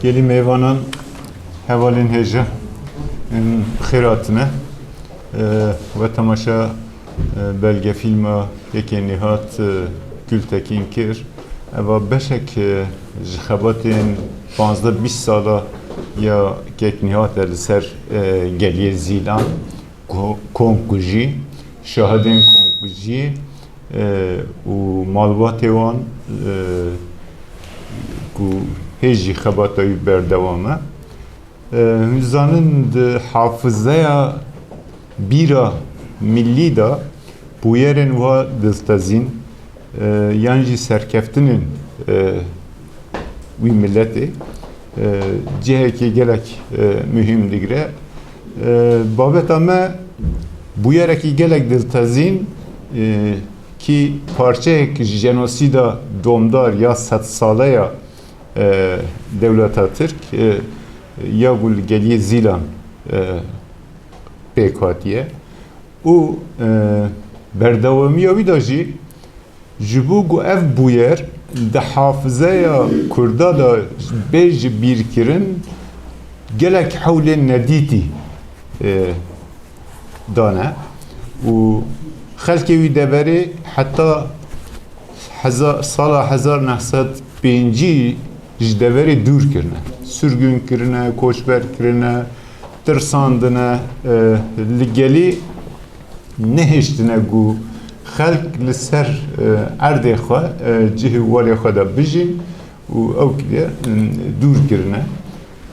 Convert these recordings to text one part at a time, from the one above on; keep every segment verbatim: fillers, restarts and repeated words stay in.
Gelî mêvanan, hevalên hêja, em, bi xêr hatine. E, we temaşa, e, belgefîlma Yekê Nîhat, e, Gultekîn kir. Eva beşek, e, ji xebatên panzdeh bîst sala ya Kek Nîhat e li ser, e, geliyê Zîlan, ko-, komkujî, şahidên komkujî, e, û malbatê wan, e, ku hê jî xebata wî berdewam e. E, hûn zanin di hafizeya bîra millî de bûyerên wiha diltezîn, e, yan jî serkeftinên, e, wî miletê, e, cihekî gelek, e, muhîm digire. E, babeta me bûyerekî gelek diltezîn, e, kî parçeyek ji jenosîda domdar ya sedsaleya, e, dewleta Tirk, e, ya ku li geliyê Zîlan, e, pêk hatiye û, e, berdewamiya wî de jî ji bo ku ev bûyer di hafizeya Kurda de bê ji bîrkirin, gelek hewlên nedîtî, e, dane û xelkê wî deverê heta heza-, sala hezar neh sed pêncî ji deverê dûr kirine. Sirgûn kirine, koçber kirine, tirsandine, e, li gelî nehiştine ku xelk li ser, e, erdê xwe, e, cih û warê xwe de bijîn û ew kide, e, dûr kirine.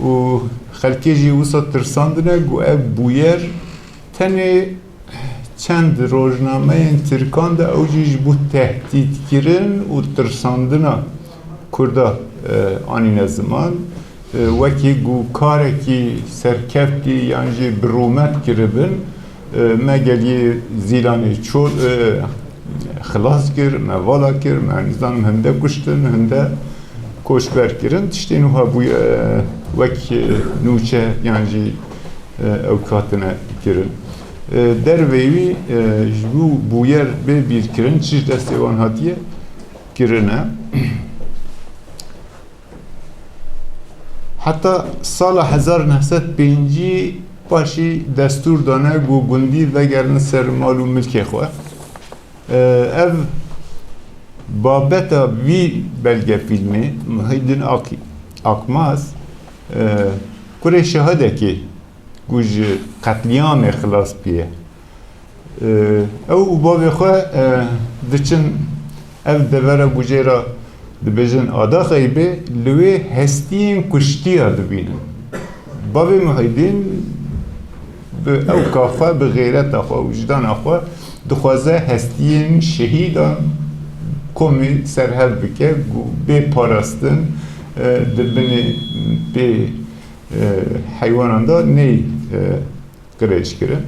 Û xelkê jî wisa tirsandine ku ev bûyer tenê çend rojnameyên Tirkan de ew jî ji bo tehdîtkirin û tirsandina Kurda, e, anîne ziman. E, wekî ku karekî serkeftî yan jî bi rûmet kiribin, e, me geliyê Zîlanê ço-, e, xilas kir, me vala kir, me nizanim hinde kuştin, hinde koçber kirin. Tiştên wiha bûye, e, wek, e, nûçe yan jî, e, ew hatine kirin. E, derveyî wî, e, ji bo bûyer bê bîrkirin çi ji destê wan hatiye kirine. Heta sala hezar neh sed pêncî paşî destûr dane ku gundî vegerin ser mal û milkê xwe. Ev babeta vî belgefîlmê Muhîddîn Ak-, Akmaz, kurê şahidekê ku ji qetlîamê xilas bûye. Ew û bavê xwe, e, diçin ev devera ku jê re dibêjin Adaxeybê, li wê hestiyên kuştiya dibînin. Bavê Muhîddîn bi ewka xwe, bi xêreta xwe, wijdana xwe dixwaze hestiyên şehîdan komê ser hev bike, ku bê parastin, e, di binê pê, e, heywanan de ney, e, qirêj kirin.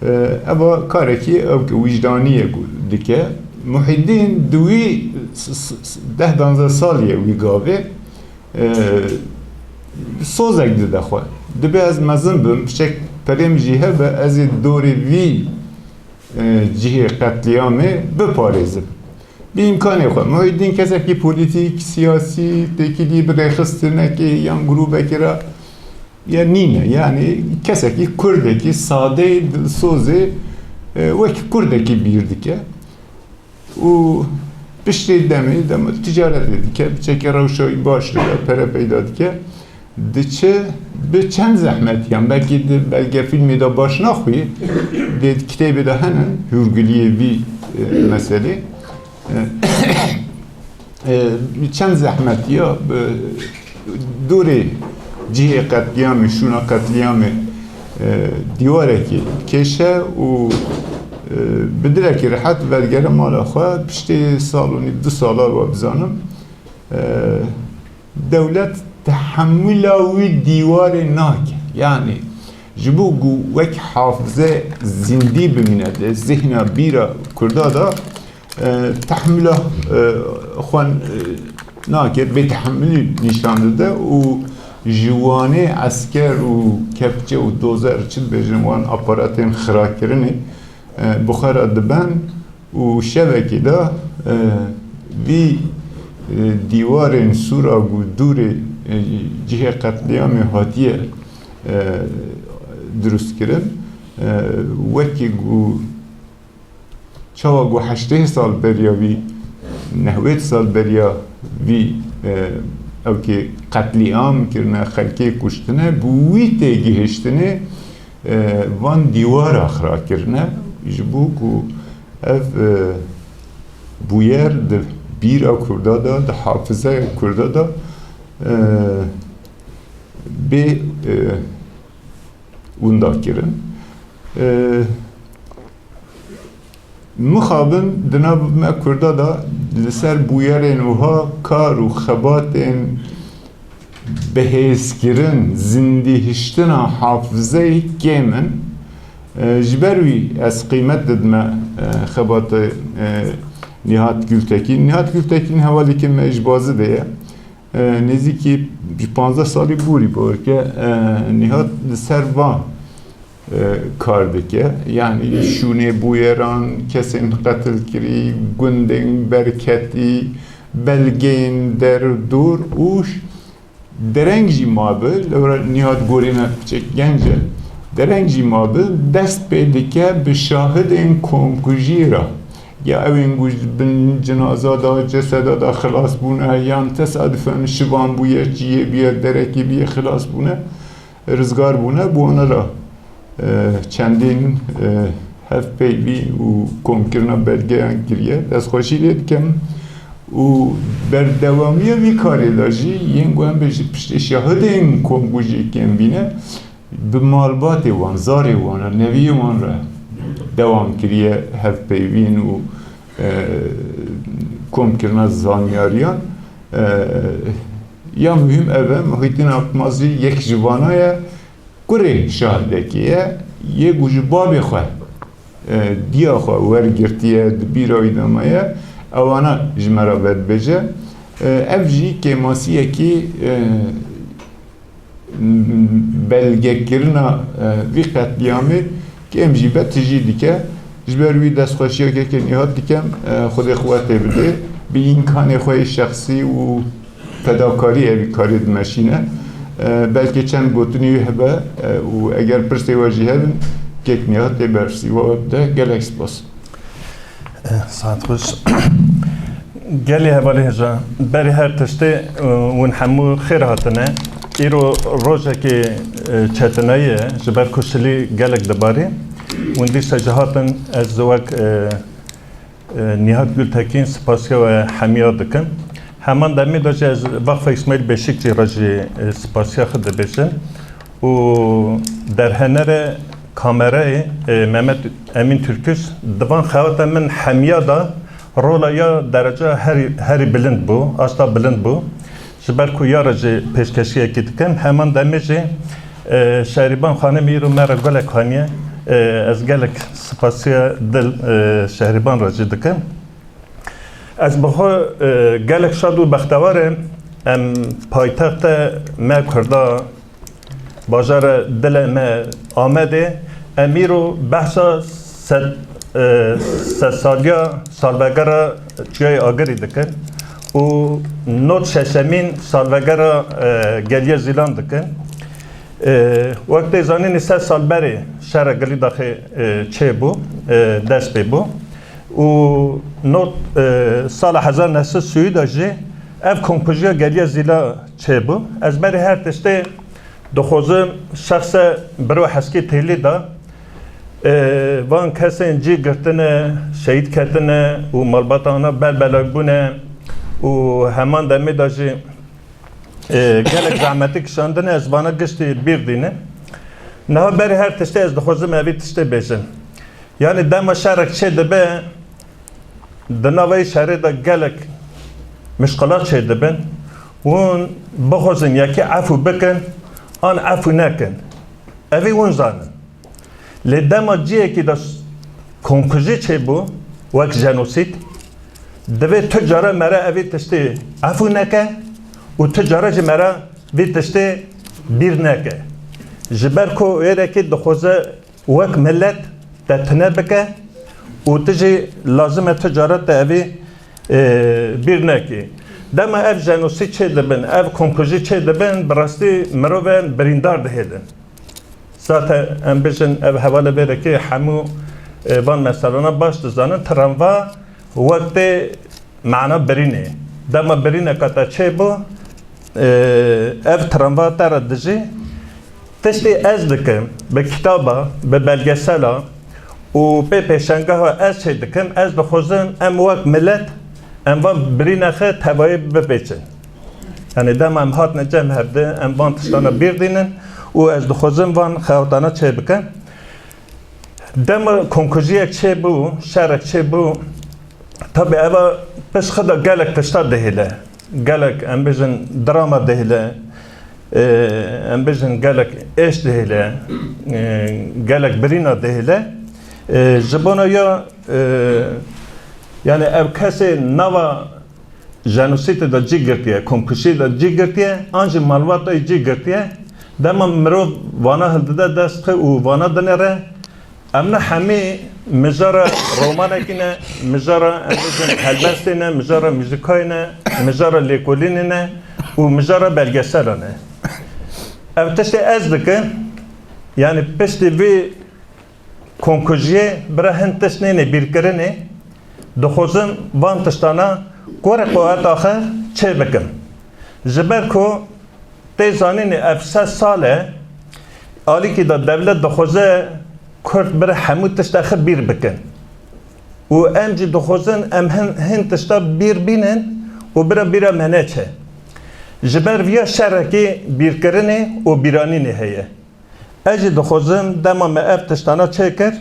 E, eva karekî ew ki wijdanî ye ku dike. Muhîddîn di wî s-, s-, s-, deh danzdeh salî ye wî gavê, e, sozek dide xwe. Dibe ez mezin bim, piçek perê min jî hebe, ez ê dorê vî, e, cihê qetlîamê biparêzim. Bi îmkanê xwe. Muhîddîn kesekî polîtîk, siyasî, têkilî bi rêxistinekê yan grûbekê re ya nîne. Yanî kesekî kurdekî sadeyê, dilsozê, e, wekî kurdekî bîr dike. Û piştê demê, dema ticaretê dike, biçekê rewşa wî baş dibe, pere peyda dike. Diçe bi çend zehmetiyan, belkî di belgefîlmê de baş naxwî, dê di kitêbê de hene, hûrguliyê vî, e, meselê. E, e, bi çend zehmetiya, bi dorê cihê qetlîamê, şûna qetlîamê, e, dîwarekê kêşe û, e, bi dilekî rehet vedigere mala xwe, piştê sal û nîv, du sala wa bizanim, e, dewlet tehemûla wî dîwarê nake. Yanî ji bo ku wek hafize zindî bimîne di zihna bîra Kurda de, e, tehemûla, e, xwe, e, nake, bêtehemilî nîşan dide û ji wanê esker û kepçe û dozer çi dibêjin wan aparatên xirakirinê, e, bi xwe re diben û şevekê de, e, vî e, dîwarên sûra ku dûrê, e, cihê qetlîamê hatiye, e, dirustkirin, e, wekî ku çawa ku heştê sal beriya vî, nehwêd sal beriya vî, e, ewkê qetlîam kirine, xelkê kuştine, bi wî têgihiştinê, e, van dîwara xira kirine, ji bo ku ev, e, bûyer di bîra Kurda de, di hafizeya Kurda de, e, bê, e, winda kirin. E, mixabin di nav me Kurda de li ser bûyerên wiha kar û xebatên bihêzkirin, zindîhiştina hafizeyê kêm in. E, ji ber wî ez qîmet didime, e, xebatê, e, Nihat Gultekîn. Nihat Gultekîn hevalekî me ji Bazidê ye. E, nêzîkî ji panzdeh salî borî bor ke, e, Nihat li ser van, e, kar dike. Yanî şûnê bûyeran, kesên qetil kirî, gundên berketî, belgeyên derdor û ş-, dereng jî mabi. Lewra Nihat gorî me piçek genc e. Dereng jî mabi, dest pê dike bi şahidên komkujiyê re. Ya ew ên ku ji bin cinaza de, ceseda de xilas bûne, yan tesadüfen şivan bûye, çiyê bûye, derekê bûye, xilas bûne, rizgar bûne, bi wana re, e, çendîn, e, hevpeyvîn û komkirina belgeyan kiriye. Ez xweşî lê dikim û berdewamiya vî karê de jî yên ku em bêjin piştê şahidên komkujiyê kêm bîne, bi malbatê wan, zarê wan re, neviyê wan re dewam kiriye hevpeyvîn û, e, komkirina zanyariyan. E, ya muhîm ev e, Muhîtîn Akmaz jî yek ji vana ye, kurê şahidekê ye, yê ku ji babê xwe, e, diya xwe wergirtiye, di bîra wî de maye, ewana ji me re vedibêje. E, ev jî kêmasiyekî, e, belgekirina, e, vî qetlîamê kêm jî be tijî dike. Ji ber wî destxweşiya kekê Nîhat dikem, e, Xwedê quwetê bide. Bi îmkanê xwe yê şexsî û fedakarî evî karê dimeşîne. E, belkî çend gotinî wî hebe, e, û eger pirsê we jî hebin, kek Nîhat tê bersî we bide. Gelek spas. Saet xweş. Gelî hevalê hêja, berî her tiştê, e, hûn hemû xêr hatine. Îro rojekê, e, çetinayî ye, ji ber ku şilî gelek dibarî. Hûn dîsa jî hatin, ez wek, e, e, Nîhat Gultekîn spasiya we hemiya dikim. Heman demê de jî ez Vakfa Îsmaîl Beşîkçî re jî, e, spasiya xwe dibêjim. û derhenerê kamerayê, e, Mehmet Emîn Türküs, di van xewata min hemiya de rola ya dereca herî, herî bilind bû, asta bilind bû. Ji ber ku ya re jî pêşkeşiyekî dikim, heman demê jî, e, Şehrîban Xanim îro me re gelek haniye. E, ez gelek spasiya dil, e, Şehrîban re jî dikim. Ez bi xwe, e, gelek şad û bextewar im. Em paytexta me Kurda, bajara dilê me Amedê, em îro behsa sed, e, sedsaliya salvegera Çiyayê Agirî dikin û nod şeşemîn salvegera, e, Geliya Zîlan dikin. E, wek tê zanînî sed sal berê şera Gilîdaxê, e, çêbû, e, dest pê bû. Û not, e, sala hezar neh sed sî de jî ev komkujiya Geliya Zîla çêbû. Ez berî her tiştê dixwazim şexse biro Heskî Têlî de, e, van kesên cî girtine, şehîd ketine û malbata wana belbelay bûne û heman demê de jî, e, gelek zehmetî kişandine, ez vana giştî bîr dînim. Niha berî her tiştê ez dixwazim evî tiştê bêjim. Yanî dema şerek çê dibe, di nava wî şerê de gelek mişkilat çê dibin. Hûn bixwazin yekî efû bikin, an efû nekin. Evî hûn zanin. Lê dema cihekî de s-, komkujî çêbû, wek jenosîd, divê tu cara me re evî tiştê efû neke û tu cara jî me re vî tiştê bîr neke. Ji ber ku êrekî dixwaze wek milet te tune bike û tu jî lazim e tu cara te evî, e, bîr nekî. Dema ev jenosîd çê dibin, ev komkujî çê dibin, bi rastî mirovên birîndar dihêlin. Zaten em bijin ev hevalê vê rêkê hemû, e, van meselana baş dizanin. Tramva wek tê mana birînê. Dema birîneka te çêbû, e, ev tramva te re dijî. Tiştê ez dikim, bi kitaba, bi belgesela û pê pêşengeha ez çê dikim, ez dixwazim em wek milet, em van birîna xwe tevayî bipêçin. Yanî dema em hatine cem hevdi, em van tiştana bîr dînin û ez dixwazim van xewtana çê bikim. Dema komkujiyek çêbû, şerek çêbû, tabî eva pişt xwe de gelek tişta dihêle. Gelek, em bijin, drama dihêle. E, em bijin, gelek êş dihêle. E, gelek birîna dihêle. E, ji bona ya, e, yanî ev kesê nava jenosîdê de cî girtiye, komkujiyê de cî girtiye, an jî malbatayê cî girtiye. Dema mirov vana hildide dest xwe û vana dinêre, em ne hemî mijara romanekî ne, mijara, em bijin, helbestê ne, mijara muzîkayê ne, mijara lêkolînê ne û mijara belgesela ne. Ev tiştê ez dikim, yanî piştî vî komkujiyê bira hin tişt nêne bîrkirinê, dixwazim van tiştana gorê quweta xwe çê bikim. Ji ber ku tê zanînê ev sed sal e, alîkî de dewlet dixwaze Kurd bira hemû tişta xwe bîr bikin. Û em jî dixwazin em hin, hin tişta bîr bînin û bira bîra me neçe. Ji ber viya şerekê bîrkirinê û bîranînê heye. Ez jî dixwazim dema me ev tiştana çêkir,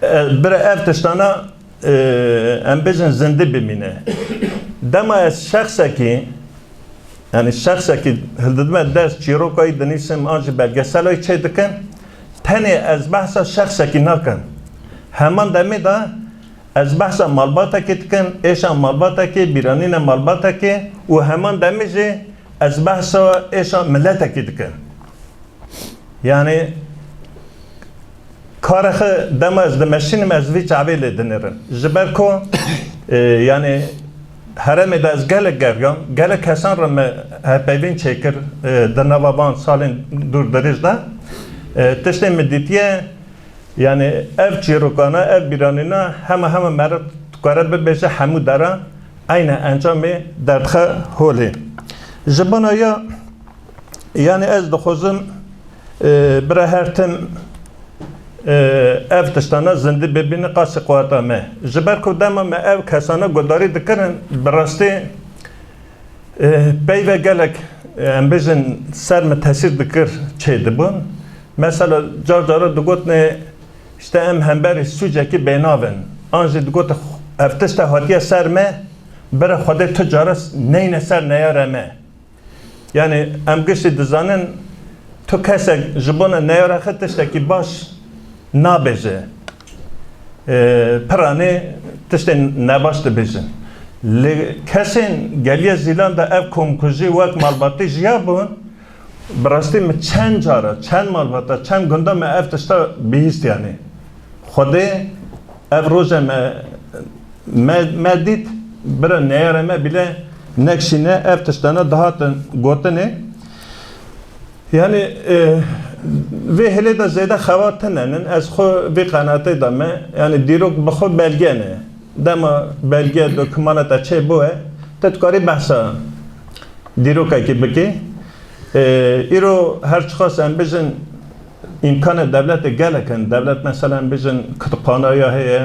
e, bira ev tiştana, e, em bêjin zindî bimîne. Dema ez şexsekî, yanî şexsekî hildidime dest, çîrokayî dinîsim an jî belgeselayî çê dikim, tenê ez behsa şexsekî nakim. Heman demê de ez behsa malbatekê dikim, êşa malbatekê, bîranîna malbatekê û heman demê jî ez behsa êşa miletekê dikim. Yanî karê xwe dema ez dimeşînim, ez vî çavê lê dinêrim. Ji ber ku, e, yanî herêmê de ez gelek geriyam, gelek kesan re me hevpeyvîn çêkir, e, di nava van salên dûr dirêj de. E, tiştê min dîtiye, yanî ev çîrokana, ev bîranîna hema hema meriv dikare bibêje hemû dera eyne encamê derdixe holê. Ji bona ya, yanî ez dixwazim, e, bira her tim, e, ev tiştana zindî bibîne qasî quweta me. Ji ber ku dema me ev kesana guhdarî dikirin, bi rastî, e, peyve gelek, e, em bêjin ser me tesîr dikir çêdibûn. Mesela car cara digotinê, işte em hemberî sûcekî bênav in. An jî digotin ev tişte hatiye ser me, bira Xwedê tu cara neyne ser neyara me. Yanî em giştî dizanin, tu kesek ji bona neyara xwe tiştekî baş nabêje. E, piranê tiştên nebaş dibêjin. Lê kesên Geliyê Zîlan de ev komkujî wek malbatî jiya bûn, bi rastî min çend cara, çend malbata, çend gunda me ev tişta bihîst yanî. Xwedê ev roje me, me, me dît, bira neyara me bîle nekşîne, ev tiştana dihatin gotinê. Yanî, e, vê hêlê de zêde xewa tune nin, ez xwe vê qenaetê de me, yanî dîrok bi xwe belge ne. Dema belge, dokümana te çê bûye, te dikarî behsa dîrokekî bikî. E, îro her çiqas em bijin îmkanê dewletê gelek in. Dewlet mesela em bijin kutubxaneya heye,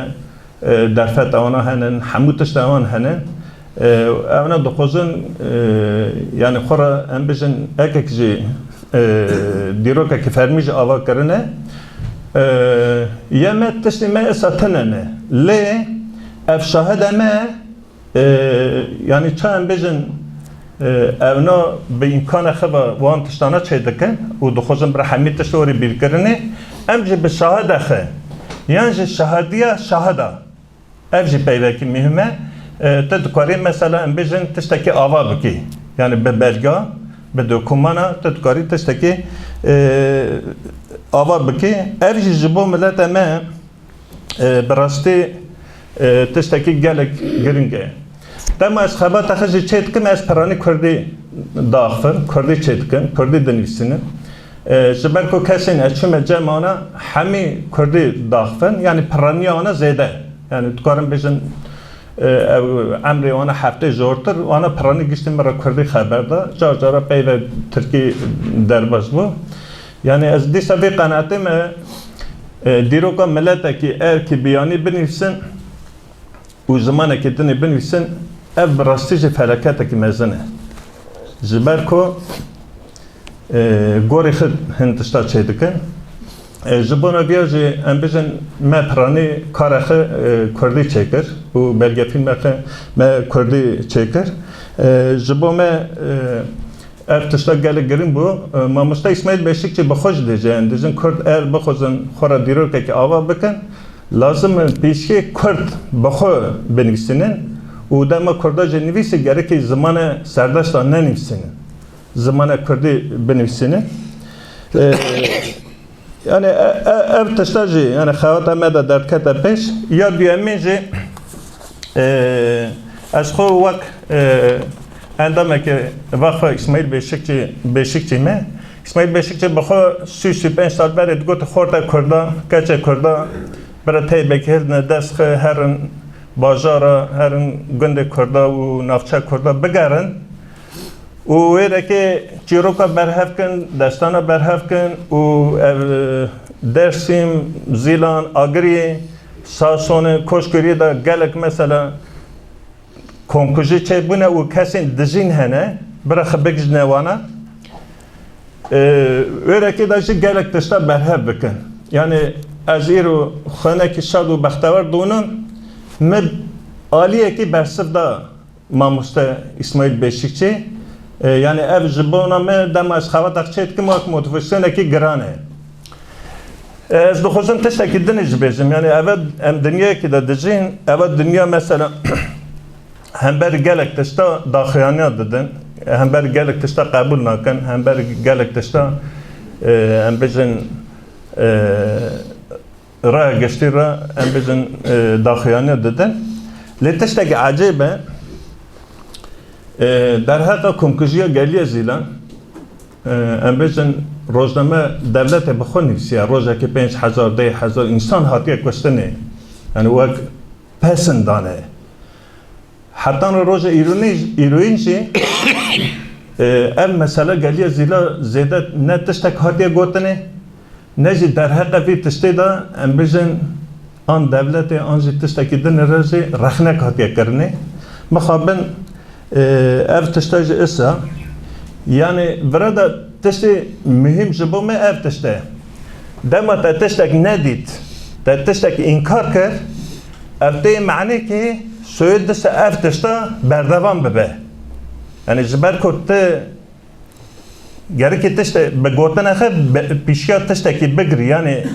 e, derfeta wana henin, hemû tişta wan henin. E, evna dixwazin, e, yanî xwe re em bijin ekek jî, e, dîrokekî fermî jî ava kirine. E, yê me tiştê me esa tune ne. Lê ev şahide me, e, yanî ça em bêjin, e, evna bi îmkana xwe ve wan tiştana çê dikin û dixwazin bira hemî tişt orî bîrkirinê, em jî bi şahide xwe, yan jî şahadiya şahida, ev jî peyvekî muhîm e. E, tu dikarî mesela em bêjin tiştekî ava bikî. Yanî bi belga, bi dokûmana tu dikarî tiştekî, e, ava bikî. Ev jî ji bo mileta me, e, bi rastî, e, tiştekî gelek giring e. Dema ez xebata xwe jî çê dikim, ez piranî kurdî daxivim, kurdî çê dikim, kurdî dinivîsînim. E, ji ber ku kesên ez çûme cem wana, hemî kurdî daxivin, yanî piraniya wana zêde. Yanî dikarim bêjin, e, ew emrê wana heftê jortir, wana piranî giştî min re kurdî xeber da. Car cara peyve tirkî derbas bû. Yanî ez dîsa vê qenaetê me, e, dîroka miletekî erkî biyanî binivîsin, û zimanekî din ê binivîsin, ev bi rastî jî felaketekî mezin e. Ji ber ku, e, gorî xwe hin tişta çêdikin. E, ji bona viya jî em bijin me piranî kara xwe, e, kurdî çêkir û belgefîlme xwe me kurdî çêkir. E, ji bo me, e, Ev tişta gelek giring bû. E, mamoste Îsmaîl Beşikçî bi xwe jî dibêje, em dijin Kurd er bixwazin xwe re dîrokekî ava bikin, lazim in pêşiyê Kurd bi xwe binivîsînin û dema Kurda jî nivîsî gerekî zimane serdest de nenivîsînin. Zimane Kurdî binivîsînin. E, Yani, e, e, ev tişta jî, yani, xewata me de derdikete pêş. Ya duyemîn jî, e, ez xwe wek, e, endamekî Vakfa Îsmaîl Beşikçî, Beşikçî me. Îsmaîl Beşikçî bi xwe sî, sî pênc sal berê digot, xorta Kurda, keçê Kurda, bira teybekî hildine dest xwe, herin bajara, herin gundê Kurda û navçe Kurda bigerin. Û wê rekê çîroka berhev kin, destana berhev kin û ev, e, Dêrsim, Zîlan, Agirî, Sasonê, Koşkirî de gelek mesela komkujî çêbûne û kesên dijîn hene, bira xwe bigihîjine wana. E, wê rekê de jî gelek tişta berhev bikin. Yani ez îro xwenekî şad û bextewer dûnim, min aliyekî bersiv da. Mamoste Îsmaîl Beşikçî, e, yani ev ji bona me dema ez xewata xwe çê dikim wek motivasyonekî giran e. E, ez dixwazim tiştekî din jî bêjim, yani eve em dinyayekî de dijîn, eve dinya mesela hember gelek tişta daxuyaniya didin, hember gelek tişta qebûl nakin, hember gelek tişta, e, em bijin, e, raya giştî re, em bijin, e, daxuyaniya didin. Lê tiştekî ecêb e, e, derheqa komkujiya Geliya Zîlan, e, em bijin rojname dewletê bi xwe nivîsiye, rojekê pênc hezar, deh hezar însan hatiye kuştinê. Yani wek pesin dane. Hetan roja îronî-, îroyîn jî, e, ev mesele Geliya Zîla zêde ne tiştek hatiye gotinê, ne jî derheqe vî tiştê de em bijin an dewletê an jî tiştekî din re jî rexnek hatiye kirinê. Mixabin, e, ev tişte jî isa, yani vira de Tiştê muhîm ji bo me ev tişt e. Dema te tiştek nedît, te tiştek înkar kir, ev tê manê ki soyê dise ev tişta berdewam bibe. Yani ji ber ku tu gerekî tişte bi gotina xwe be-, pişiya tiştekî bigirî, yani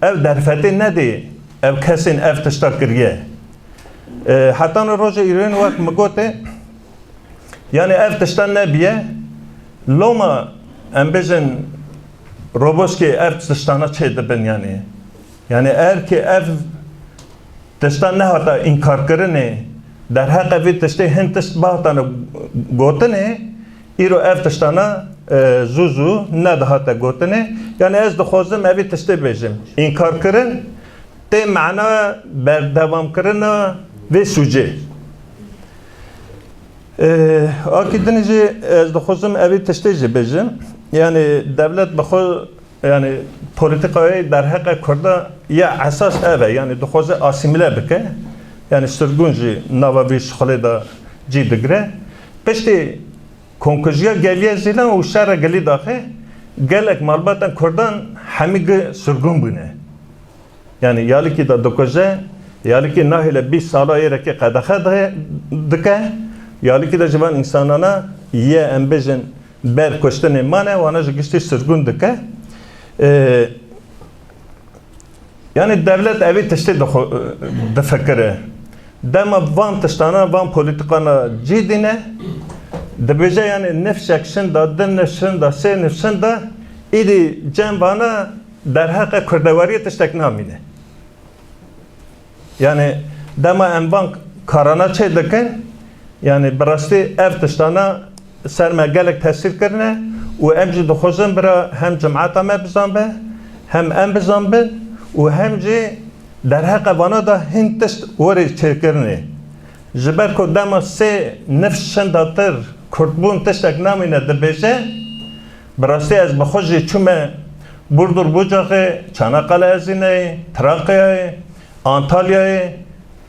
ev derfetê nedê ev kesên ev tişta kiriye. E, hetan roja îroyên wek min gote, yani ev tiştan nebiye, loma em bêjin Roboskê ev tiştana çê dibin yani. Yani eger ki ev tiştan nehata înkarkirinê, derheqe vî tiştê hin tişt bihatane gotinê, îro ev tiştana, e, zû zû nedihate gotinê. Yani ez dixwazim evî tiştê bêjim. Înkarkirin tê mana berdewamkirina vê sûcê. Ee, akî din jî ez dixwazim evî tiştê jî bêjim. Yani dewlet bi xwe, yani polîtîkayê derheqe Kurda ya esas ev e. Yani dixwaze asîmîle bike. Yani sirgûn jî nava vî şixulê de cî digire. Piştî komkujiya Geliya Zîlan û şerê Gilî Daxê gelek malbatan Kurdan hemî gi sirgûn bûne. Yani yalikî de dikuje, yalikî nahêle bîst sala êrekê qedexe de-, dike, yalikî de ji van însanana yê em bêjin ber kuştinê mane, wana ji giştî sirgûn dike. Ee, yani dewlet evî tiştê dixu-, difikire. Dema van tiştana, van polîtîkana cî dîne, dibêje yani nifşek şinda, du nif şinda, sê nif şinda, îdî cem vana derheqe kurdewariyê tiştek namîne. Yani dema em van karana çê dikin, Yanî bi rastî ev tiştana ser me gelek tesîr kirine û em jî dixwazin bira hem cemaeta me bizanbe, hem em bizanbin û hem jî derheqê vana de hin tişt werê çêkirinê. Ji ber ku dema sê nif şindatir kurdbûn tiştek namîne dibêje, bi rastî ez bi xwe jî çûme Burdur Bucaxê, Çanakkale Ezîneyê, Trakyayê, Antalyayê,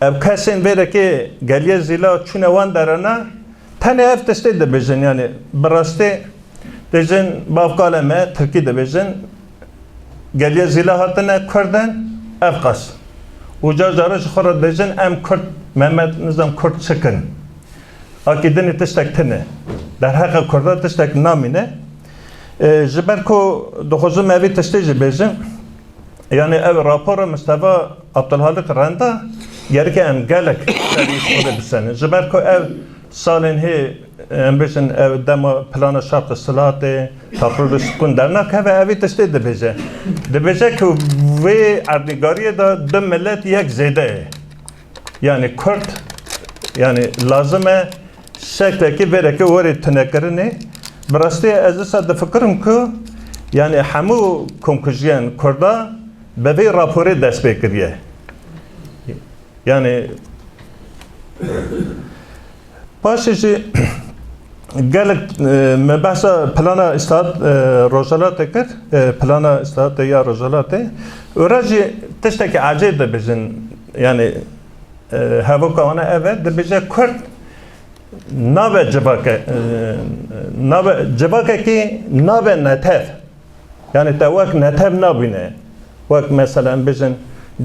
ev kesên vêrekê geliyê zîla çûne wan derana, tenê ev tiştê dibêjin, yanî bi rastî dibêjin, bavkale me, tirkî dibêjin, geliyê zîla hatine, kurd in, ev qas. Û car cara ji xwe re dibêjin, em kurd, Mehmet nizam kurd çikin. Akî dinê tiştek tine. Derheqê kurda tiştek namîne. E, ji ber ku dixwazim evî tiştê jî bêjim, yanî ev rapora Mistefa Abdulhalik Renda gereke em gelek serî xwe bisenin. Ji ber ku ev salên hê, em bêjin, ev dema plana şart silatê, taprû li sukun dernakeve, evî tiştê dibêje. Dibêje ku vê erdnîgariyê de du milet yek zêde ye. Yanî kurd, yanî lazim e şeklekî vêrekê werê tunekirinê. Bi rastî ez dîsa difikirim ku, yanî hemû komkujiyên kurda bi vê raporê dest pê kiriye. Yanî paşê jî gelek, e, me behsa plana îslahat, e, Rojhilatê kir, e, plana îslahatê ya Rojhilatê. Ora jî tiştekî ecêb dibêjin, yanî, e, hevoka wana ev e, dibêje kurd nabe civake, e, nabe civakekî, nabe netev. Yanî te wek netev nabîne. Wek mesela em bêjin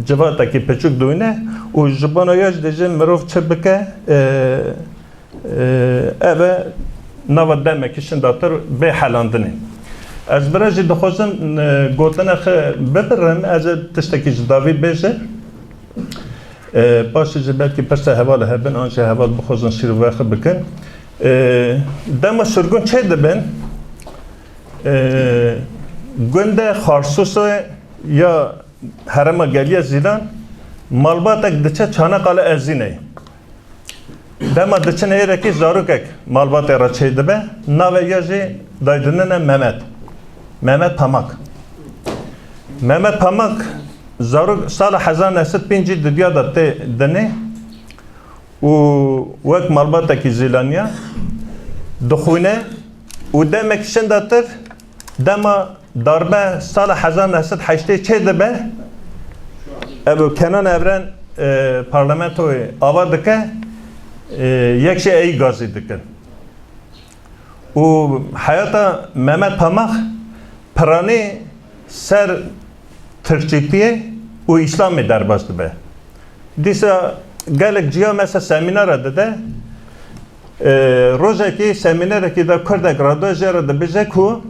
civatekî piçûk dûne û ji bona ya jî dibêjin mirov çi bike, e, e, ev e nava demekî şindatir bê helandinê. Ez bira jî dixwazim, e, gotina xwe bibirim, ez ê tiştekî ji dawî bêjim. E, paşê jî belkî pirsa heval hebin, an jî heval bixwazin şîrovê xwe bikin. E, dema sirgûn çê dibin, e, gundê Xarsûsê ya herêma Geliyê Zîlan, malbatek diçe Çanakkale Ezîneyê. Dema diçin êrekî zarokek malbatê re çêdibe, navê ya jî daydinine Mehmet. Mehmet Pamak. Mehmet Pamak zarok sala hezar neh sed pêncî duduya de tê dinê û wek malbatekî zîlaniya dixwîne û demek şindatir dema darbe sala hezar neh sed heştê çêdibe, ev Kenan Evren, e, parlamentoyê ava dike, e, yek jî ey gazî dikin. Û heyata Mehmet Pamak piranî ser Tirkçîtiyê û Îslamê derbas dibe. Dîsa gelek ciya mesela semînara dide. E, rojekî semînerekî de kurdek radiyo jê re dibêje ku,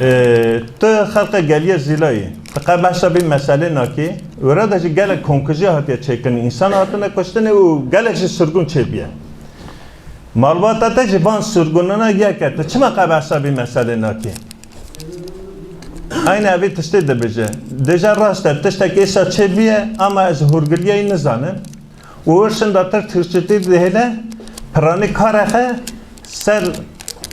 e, tu xelqê Geliyê Zîlayî, tu qe behsa vî meselê nakî. Wira de jî gelek komkujiya hatiye çêkirin, însan hatine kuştinê û gelek jî sirgûn çêbûye. Malbata te jî van sirgûnana yek e, tu çima qe behsa vî meselê nakî? Eynî evî tiştê dibêje. Dêje rast e, tiştek êsa çêbûye, ama ez hûrgiliyeyî nizanim. Û wir şindatir Tirkçîtî dihêle, piranî karexe ser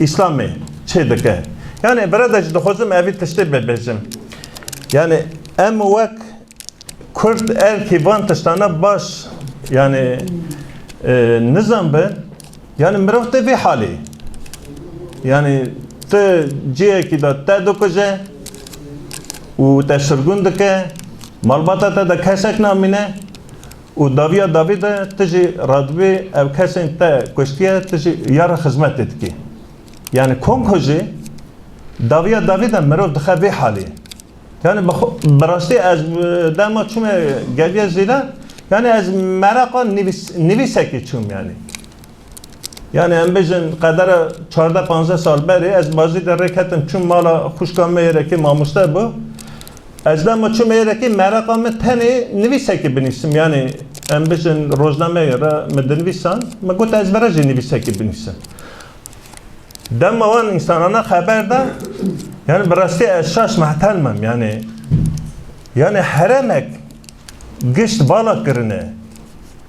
Îslamê çêdike. Yanî vira de jî dixwazim evî tiştê bibêjim. Yanî em wek Kurd erkî van tiştana baş, yanî, e, nizanbin, yanî mirov tê vî halî. Yanî tu cihekî de te dikuje û te sirgûn dike, malbata te de kesek namîne û dawiya dawî de tu jî radibî ev kesên te kuştiye, tu jî ya re xizmetê dikî. Yanî komkujî dawiya dawî de mirov dixe vî halî. Yanî bi xwe, bi rastî ez, e, dema çûme Geliyê Zîlan, yanî ez mereqa nivîs-, nivîsekê çûm yanî. Yanî em bêjin qedera çardeh panzdeh sal berê ez Bazîdê rê ketim çûm mala xwişka me êrekê mamoste bû. Ez dema çûme êrekê mereqa min tenê nivîsekê binivîsim. Yanî em bêjin rojnameyê re min dinivîsan, min got ez vira jî nivîsekê binivîsim. Dema wan însanana xeber da, yanî bi rastî ez şaş mehtelim im, yanî, yanî heremek gişt vala kirine,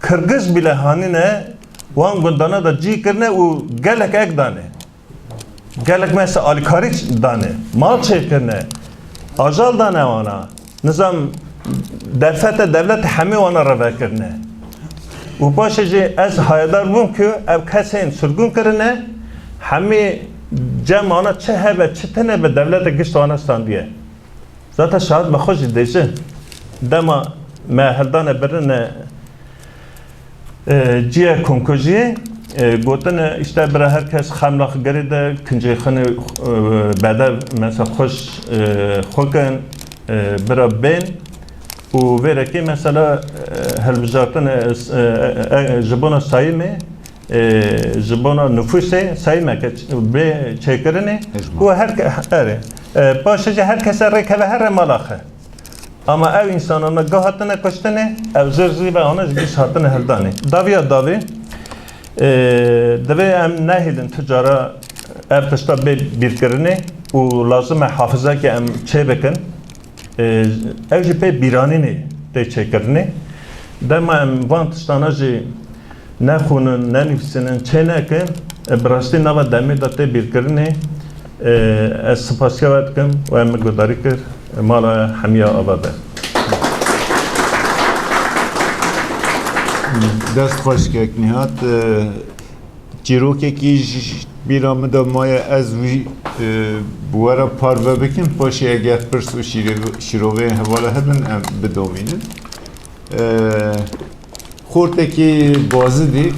Kirgiz bile hanîne wan gundana de cî kirine û gelek ek dane. Gelek mesela alîkarî dane, mal çêkirine, ajal dane wana, nizam derfete dewlete hemî wana revekirine. Û paşê jî ez hayedar bûm ku ev kesên sirgûn kirine, hemî cem wana çi hebe çi tune bi dewlete gişt wana standiye. Zaten şahid bi xwe jî dêjin. Dema me heldane birine, e, ciye konkojiyê, e, gotine, işte, bira her kes xemla xwe girê de, kincê xwe ne, e, bedev, mesela, xweş, e, xwe kin, e, bira bên û vêrekê, mesela, e, hilbijartin, e, s-, e, e, e, ji bona sayîmê, e, ji bona nifûsê sayîmeke ç-, bê çêkirinê Hejmar. Û her ke-, erê. E, paşê jî her kese rêkeve here mala xwe. Ama ev însanana gah hatine kuştinê, ev zir zî ve ana ji giş hatine hildanê. Daviya davê, e, divê em nehêlin tu cara ev tişta bê bîrkirinê û lazim e hafizekê em çêbikin. E, ew jî pê bîranînê tê çêkirinê. Dema em van tiştana jî nexwînin, nenivîsînin, çênekin, e, bi rastî nava demê de tê bîrkirinê, e, ez spasiya we dikim, we min guhdarî kir, e, mala hemiya ava be. Dest xweş kek Nihat. E, çîrokekî ji bîra min de maye, ez wî, e, bi we re parve bikim, paşê eger pirs û şîrê-, şîroveyên hevala hebin, em bidomînin. E, Xortekî Bazidî, e,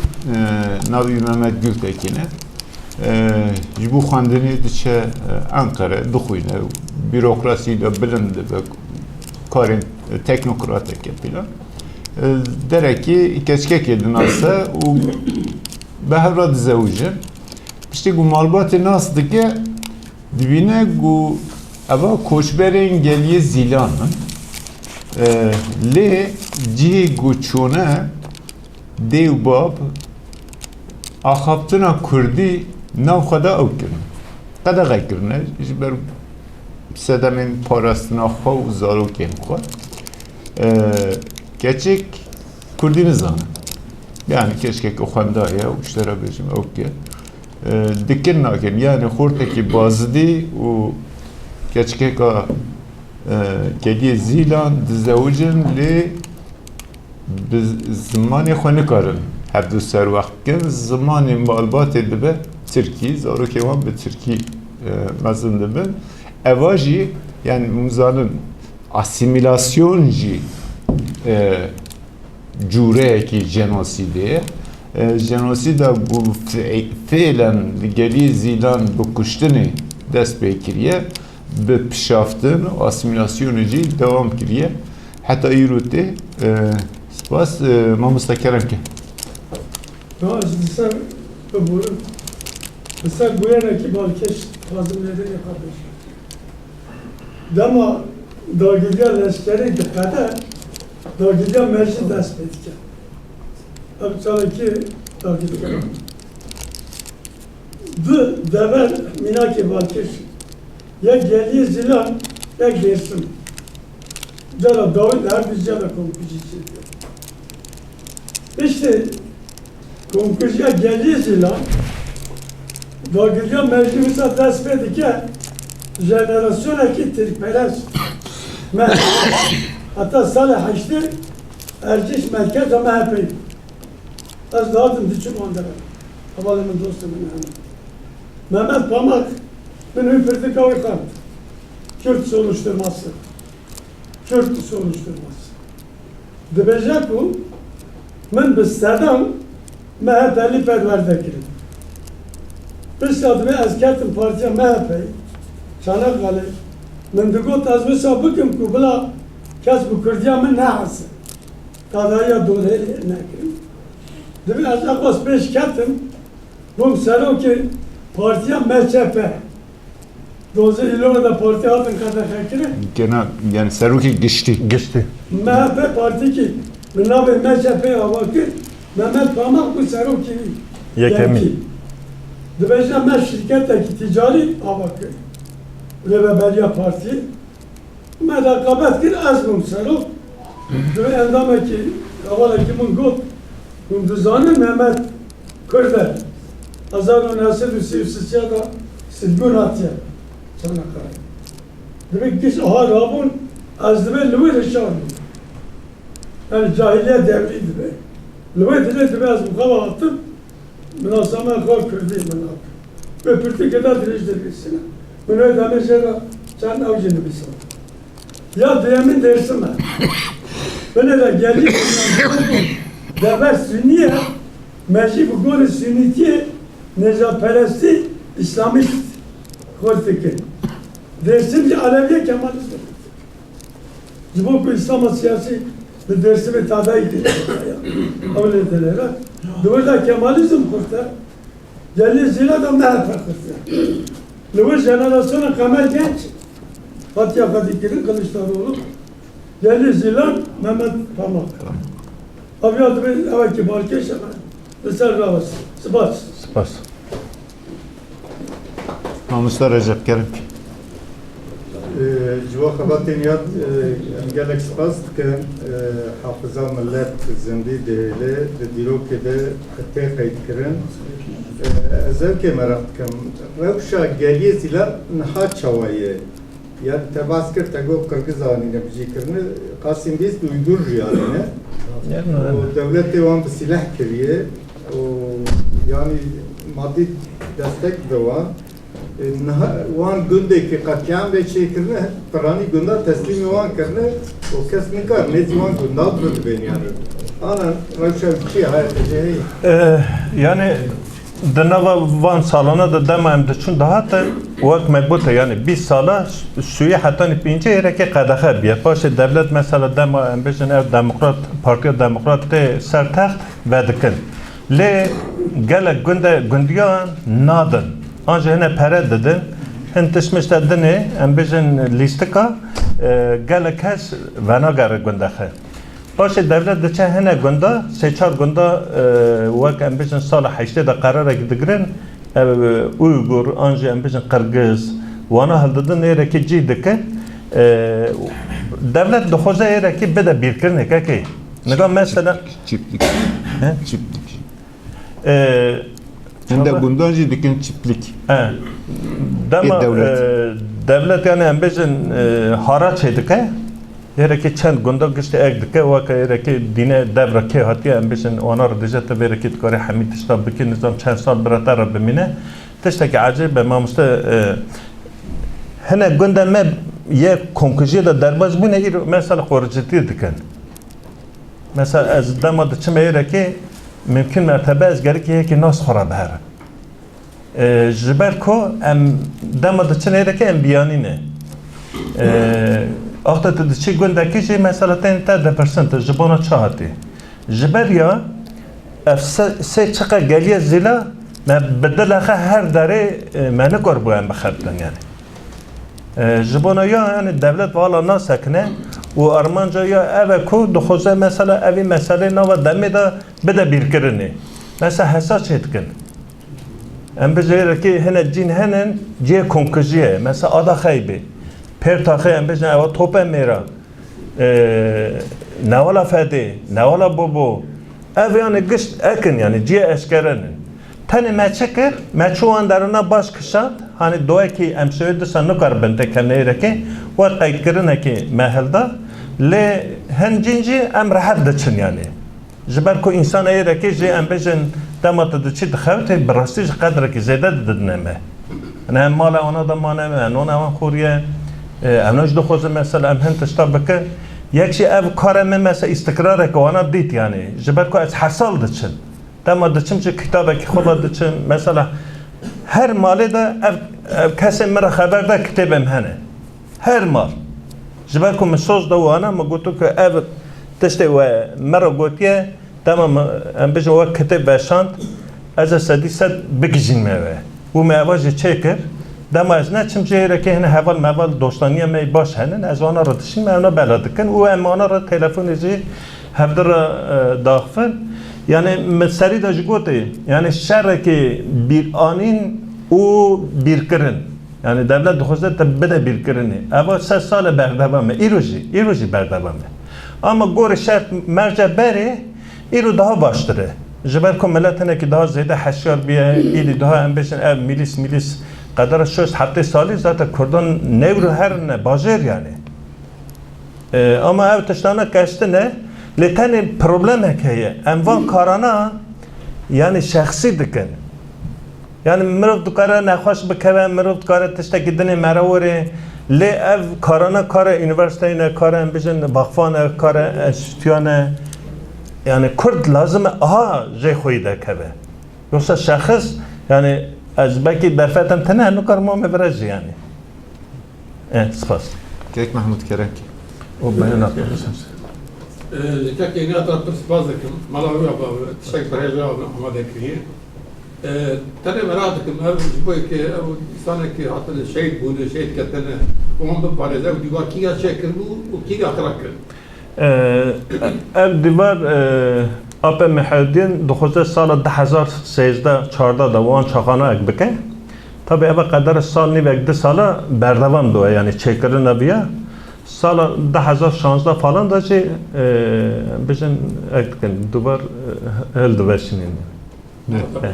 navî Mehmet Gültekin e. E, ji bo xwendinê diçe, e, Enqere, dixwîne, bîrokrasî de bilind dibe, karên, e, teknokrateke filan. E, derekî keçkekê dinase û bi hev re dizewicin. Piştî ku malbatê nas dike, dibîne ku eva koçberên geliyê Zîlan in. E, lê cihê ku çûne dê û bab axaftina kurdî nav xwe de ew kirin. Qedexe kirine ji ber sedemên parastina xwe û zarokên xwe. E, keçik kurdî nizane. Yani keçkeke xwendaye û ji te re bêjim ew ke. E, dikin nakin. Yani xortekî Bazidî û keçkeka, e, Kediyê Zîlan dizewicin, lê bi zimanê xwe nikarin hevdu serwext bikin. Zimanê malbatê dibe tirkî, zarokê wan bi tirkî, e, mezin dibin. Eva jî, yani, hûn zanin, asîmîlasyon jî, e, cûreyekî jenosîdê ye. E, jenosîda ku fe-, fêlen li gelî Zîlan bi kuştinê dest pê kiriye, bi pişaftin û asîmîlasyonê jî dewam kiriye. Heta îro tê, e, spas, e, mamosta kerem ke. Ya, ez li ser biborim. Li ser bûyerekî balkêş dixwazim nêrînê xwe bêjim. Dema dagiriya leşkerî diqede, dagiriya mejî dest pê dike. Ev çalakî dagirkeran. Du dever mînakê balkêş, yek Geliyê Zîlan, yek Dêrsim. Cara dawî li her du ciya de komkujî çêdibe. Piştî komkujiya Geliyê Zîlan, dagiriya mejî wisa dest pê dike, jenerasyonekî tirkperest, me heta salê heştê Erciş merkeza M H P'yê. Ez dihatim diçûm wan deran. Hevalê min, dostê min hene. Mehmet Pamak, min wî pirtûka wî xwend. Kürt soruşturması. Kürt soruşturması. Dibêje ku min bi sedan M H P'lî perwerde kirin. Pişta divê ez ketim partiya M H P'yê, Çanakkale, min digot ez wisa bikim ku bila kes bi kurdiya min nehese. Tadariya dorhêlê nekirin. Divê ez eqas pêş ketim, bûm serokê partiya M Ç P. Dozê îlora de partî hatin qedexekirin. Genel, yani serokê giştî. Giştî. M H P partîkî bi navê M Ç P ava kir, Mehmet Pamak bû serokê wî. Yekemî. Yekî. Dibêje me şirketekî tîcarî ava kir. Rêveberiya partî. Me reqabet kir, ez bûm serok. Divê endamekî, hevalekî min got, hûn dizanin Mehmet Kurd e. Hezar û neh sed û sî û sê de Sibgûn hatiye Çanakkale. Dibe giş aha rabûn, ez dibe li wê de şar bûm. Yani cahiliye devri dibe. Li wê dile dibe ez bi xwe ve hatim, minasame xwe Kurdî min hat. Wê pirtûkê de dirêj de bîsîne. Min wê demê jê re çend ew jî nivîsand. Ya duyemîn Dêrsim e. Binê de gelî dever Sunî ye, me jî bi gorî Sunîtiyê nêjadperestî, Îslamîst xwe dikin. Dêrsim jî Elewî ye, Kemalîst e. Ji bo ku Îslama siyasî li Dêrsimê tadayî kiriye. Ew lê dinêre. Di wir de Kemalîzm xurt e. Gelî Zîla de M H P xurt e. Li wir jenerasyona Qemer Genç hatiye xwedîkirin, Kiliçdaroglu. Gelî Zîlan Mehmet Pamak. Ev ya dibê ewekî balkêş e. Li ser rawest. Spas. Spas. Mamoste Recep, gerek. Ee, ji bo xebatên yad, e, em gelek spas dikin. E, hafiza millet zindî dihêle, di dîrokê de tê qeydkirin. E, ez ev kê meraq dikim. Rewşa geliyê Zîlan niha çawa ye? Ya te bas kir, te got Qirgiz anîne bijî kirine, qasîn bîst Uygur jî anîne. Û dewletê wan bi sîleh kiriye û yanî madî destek de wan. E, niha wan gundekî qetlîam bê çêkirine, piranî gunda teslîmî wan kirine û kes nikar nêzî wan gunda bidibên yanî. Ana rewşa çi ye, haya te jê heye? E, yanî Di nava van salana de dema em diçûn dihatin, wek me gote, yanî bîst sala sûyê hetanî pêncî hêrekê qedexe biye. Paşê dewlet mesela dema em bêjin ev demokrat, Partiya Demokrat tê ser text vedikin. Lê gelek gunde, gundiyan nadin. An jî hine pere didin. Hin tişt mişte dinê, em bêjin lîstika, e, gelek kes venagere gundexe. Paşê dewlet diçe hine gunda, sê çar gunda, e, wek em bijin sala heştê de qerarekî digirin, ev, e, Uygur, an jî em bijin Qirgiz, wana hildidin êrekî cî dikin. E, dewlet dixwaze êrekî bide bîrkirinê, kekê. Niga mesela Çiftlik. He? Çiftlik. E, Hinde çaba- gundan jî dikin çiftlik. He. Dema, Ê dewlet. E, dewlet yani em bêjin, e, haraç çê dike. Hêrekê çend gunda giştî ek dike, weke hêrekê dîne devra kê hatiye, em bêjin wana re dije te vêrekê dikarî hemî tişta bikî, nizam çend sal bira te re bimîne. Tiştekî ecêb e, mamoste, e, hine gunda me yê komkujiyê de derbas bûne, îro mesela xoricitî dikin. Mesela ez dema diçim êrekê, mimkun mertebe ez gerek yekê nas xwe re biherim. E, ji ber ku em dema diçin êrekê em biyanî ne. E, axte tu diçî gundekî jî mesela tên te dipirsin tu ji bona çi hatî. Ji ber ya ev se-, sê çiqe geliye zîla me bi dilexe her derê, e, me nikor bû em bixebtin yani. E, ji bona ya, yani dewlet vala nasekine û armanca ya ev e ku dixwaze mesela evî meselê nava demê de bide bîrkirinê. Mesela hesa çê dikin. Em bijêrekê hine cîn henin, cihê komkujiyê ye. Mesela Ada Xeybê, Pêrtaxê em bijin ewa Tope Mêra, e, Newala Fedê, Newala Bobo, ev yani gişt ekin yani cihê eşkere nin. Tenê me çi kir? Me çû wan derûna baş kişand. Hani doyekî em şewê disa nikaribin têkevne êrekê. Wek qeydkirinekî me hilda. Lê hin cîn jî em rehet diçin yani. Ji ber ku însan êrekê jî em bêjin dema tu diçî dixewitê, bi rastî jî qedrekî zêde didine me. Yani em mala wana de mane me, nona wan xoriye, e, em ne jî dixwazin mesela em hin tişta bikin. Yek jî ev kare me mesela îstikrareke wana dît yani. Ji ber ku ez her sal diçim. Dema diçim ji kitabekî xwe ve diçim. Mesela her malê de ev, ev kesên min re xeber de kitêbê min hene. Her mal. Ji ber ku min soz da wana, min gotu ku ev tiştê we min re gotiye, dema min, em bijin we kitêb veşand, ez ê sedî sed bigijînme we. Û me eva jî çêkir. Dema ez neçim jê hêrekê hene heval meval dostaniya me baş henin, ez wana re dişînme, ewna bela dikin û em wana re telefonê jî hevdi re, e, daxivin. Yani min serî de jî gotê, yani şerekê bîranîn û bîrkirin. Yani dewlet dixwaze te bide bîrkirinê. Eva sed sal e berdewam e. Îro jî, îro jî berdewam e. Ama gorê şert merce berê, îro daha baştir e. Ji ber ku milet hinekî daha zêde heşyar bûye, îdî daha em bêjin ev mîlîs mîlîs qedera şoşt heftê salî zaten Kurdan newr û herine bajêr yani. E, ama ev tiştana keştine, lê tenê problemek heye. Em van karana yani şexsî dikin. Yani mirov dikare nexweş bikeve, mirov dikare tiştekî dinê mere werê. Lê ev karana kare unîversîteyê ne, kare em bijin baxvan e, kare enstîtuyan e. Yani Kurd lazim e aha jê xweyî dekeve. Yoksa şexs, yani ez belkî derfetem tine, nikarim ame vira jî yani. E, spas. Kek Mehmûd Kerenkî. O beyana. E, ji kekê Niyata pir spas dikim. Mala wî ya tiştek berê amade kiriye. E, tenê merak dikim, ev ji bo yekê, ev însanekî hatine şehîd bûne, şehîd ketine, wan biparêze, ev dîvar kî ya çêkiribû û kî ya xirab kir? E, ev dîvar, e, Apê Mihedîn dixwaze sala du hezar sêzdeh çardeh de wan çaxanayek bike. Tabi eva qedera sal nîvek du sala berdewam dibe, yani çêkirina viya. Sala du hezar şazdeh falan de jî, e, bijin ek dikin, dîvar, e, hildiveşînin. Ne? E.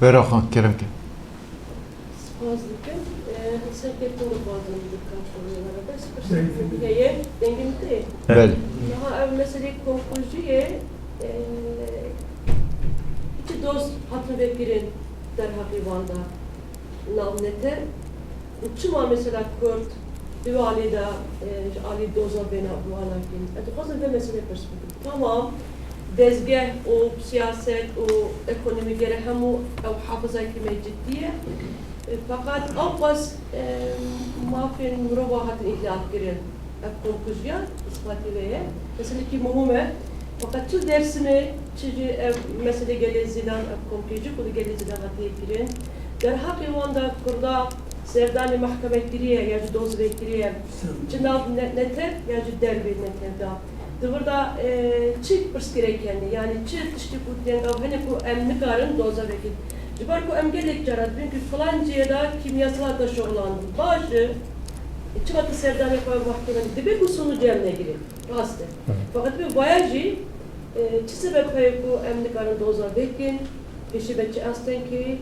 Vera Xan, kerem ke. Spas dikim. E, ser pêkûn dixwazim bi kar xwe re bes pirsekî heye. Dengê min tê? Belê. Niha ev meselê komkujiyê, e, hiçî doz hatin vekirin derheqê wan de navnete. Û çima mesela Kurd di wê alî de, e, ji alî doza bêna bi wan nakin? Ez dixwazim vê meselê pirs bikim. Tamam, dezgeh û siyaset û ekonomî gere hemû ew hafizayekî me cidî ye. E, feqet ewqas, e, mafên mirova hatin îhlal kirin. Ev komkujiya îspatî vê ye. Meselekî muhim e. Feqet çi li Dêrsimê, çi jî ev meselê gelê Zîlan, ev komkujî ku li gelê Zîlan hatiye kirin. Derheqê wan de Kurda serdanê mehkeme kiriye ya jî doz vekiriye. Çi nav ne-, netev ya jî dervê netev de. Di vir de, e, çi pirsgirêk hene, yanî çi tiştê ku tênga hene ku em nikarin doza vekin. Ji ber ku em gelek cara dibin ku filan cihê de kîmyasal hate şoxlandin. Baş e, çima tu serdanê xwe mehkeme dibê ku sonucê em negirin. Rast e. Hı. Feqet vê vaya jî, e, çi sebeb heye ku em nikarin doza vekin? Pêşî me çi asteng kiriye?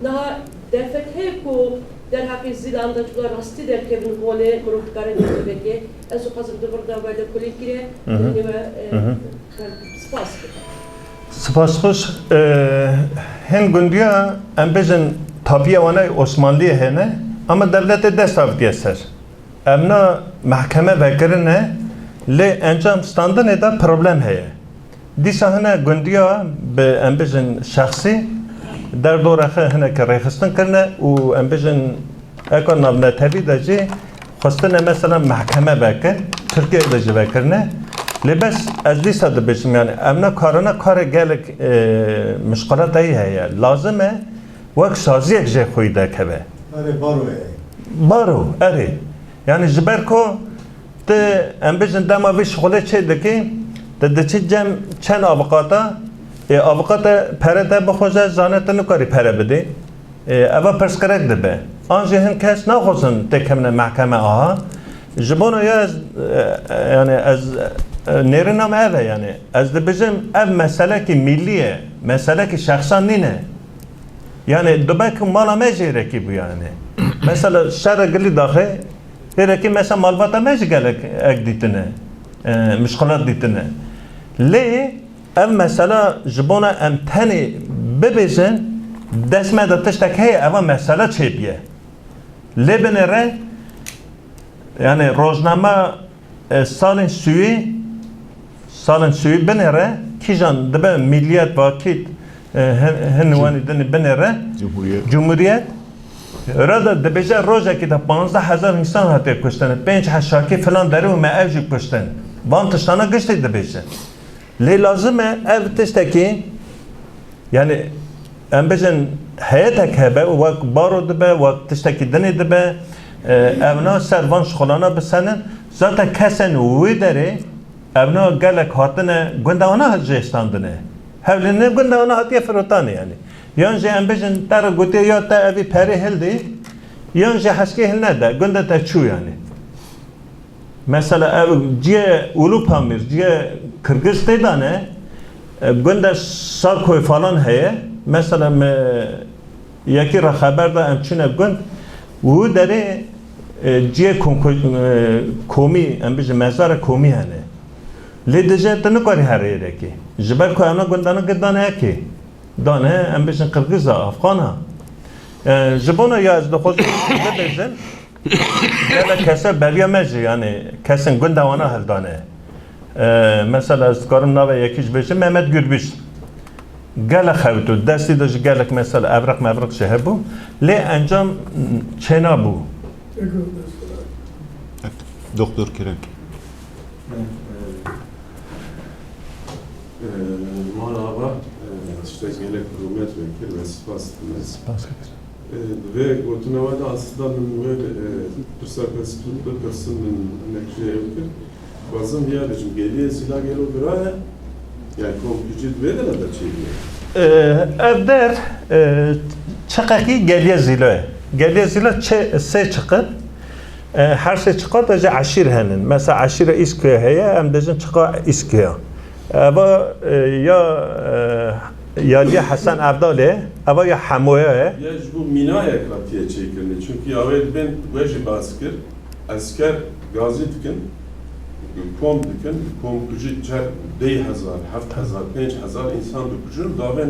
Niha derfet heye ku derheqê Zîlan de çi rastî derkevin holê, mirov dikare dîtibeke. Ez dixwazim di vir de we lêkolîn kire, Hı hı. Nîve, e, Hı hı. Spas dikim. Spas xweş. E, hin gundiya, em bêjin, tabiya wana Osmanliyê hene, ama devletê dest avitiye ser. Em na mehkeme vekirine, lê encam standinê de problem heye. Dîsa hine gundiya bi, em bijin, şexsî derdora xwe hineke rêxistin kirine û, em bijin, eka navnetewî de jî xwestine mesela mehkeme vekin, Tirkiye de jî vekirine. Lê bes ez dîsa dibêjim, yani em na karina karê gelek, e, mişqalateyî heye. Lazim e wek saziyek jê xweyî dekeve. Erê, baro ye. Baro, erê. Yani ji ber ku tu, em bijin, dema vî şixulê çê dikî, tu diçî cem çend avukata, ê, avukata pere te bixwaze, zane tu nikarî pere bidî. Ê, eva pirsgirêk dibe. An jî hin kes naxwazin têkevine mehkeme aha. Ji bona ya ez, e, e, yani ez, e, nêrîna me ev e yani. Ez dibêjim ev meselekî mîlî ye, meselekî şexsan nîne. Yani dibe ku mala me jêrekî bû yani. Mesela şerê gilî daxê, hêrekî mesela malbata me jî gelek ek dîtine, e, mişkilat dîtine. Lê ev mesela ji bona em tenê bibêjin, dest me de tiştek heye, eva mesela çêbiye. Lê binêre, yani rojname, e, salên suyî, salên suyî binêre, kîjan dibe Milliyet, Vakit, e, hin, hin Cumhuriyet. Wanî dinî binêre. Cumhuriyet. Cumhuriyet. Rada dibêje rojekî de panzdeh hezar însan hatiye kuştin, pênc heşakî filan derê û me ev jî kuştin. Van tiştana giştî dibêje. Lê lazim e ev tiştekî, yani em bijin heyetek hebe, wek baro dibe, wek tiştekî dinê dibe, e, evna ser van şixulana bisenin. Zaten kesên wê derê evna gelek hatine gunda wana jê standine. Hewlîne gunda wana hatiye firotanê yani. Yan jî em bijin te re gotiye ya te evî perê hildî, yan jî heskê hilnede, gunda te çû yani. Mesela ev cihê Ulu Pamir, cihê Kirgiz tê de ne, E, gunda Sarkoy falan heye. Mesela me yekî re xeber da em çûne gund. Û derê, e, ciyê konko-, e, komî, em bijin mezara komî hene. Lê dije tu nikarî herê yekê. Ji ber ku em ne gundana gundana yekê. Dane, em bijin Qirgiza, Afxana. E, ji bona ya ez dixwazim bibêjim, gelek kese beriya me jî, yani kesên gunda wana hildane. E, mesela ez dikarim navê yekî jî bêjim, Mehmet Gürbüz. Gelek xewt û destî de jî gelek mesela evreq mevreq jî hebû. Lê encam çênabû. Doktor Kerem. Ee, e, Mala Ava, e, tiştek gelek rûmet vekir ve spas dikim ez. Spas vekir. E, di vê gotina we de aslında min wê, e, pirsa pes-, bipirsin, min hinek jê ew kir. Dixwazim viya bêjim, Geliyê Zîla gelo vira ye? Yani komkucî di vê dera de çêbûye? E, ev der, e, çiqekî Geliyê Zîla ye. Geliyê Zîla çe-, sê çiqe. E, her sê çiqa de jî eşîr henin. Mesela eşîra Îskuye heye, em dibêjin çiqa Îskuye. Eva, e, ya, e, Yaliya Hesen Evdalê, eva ya Hemoya ye. Ya ji bo mînayek hatiye çêkirinê. Çünkü ya wê dibên we jî bas kir, esker gazî dikin, kom dikin, komkujî çer deh hezar, heft hezar, pênc hezar însan dikujin, davên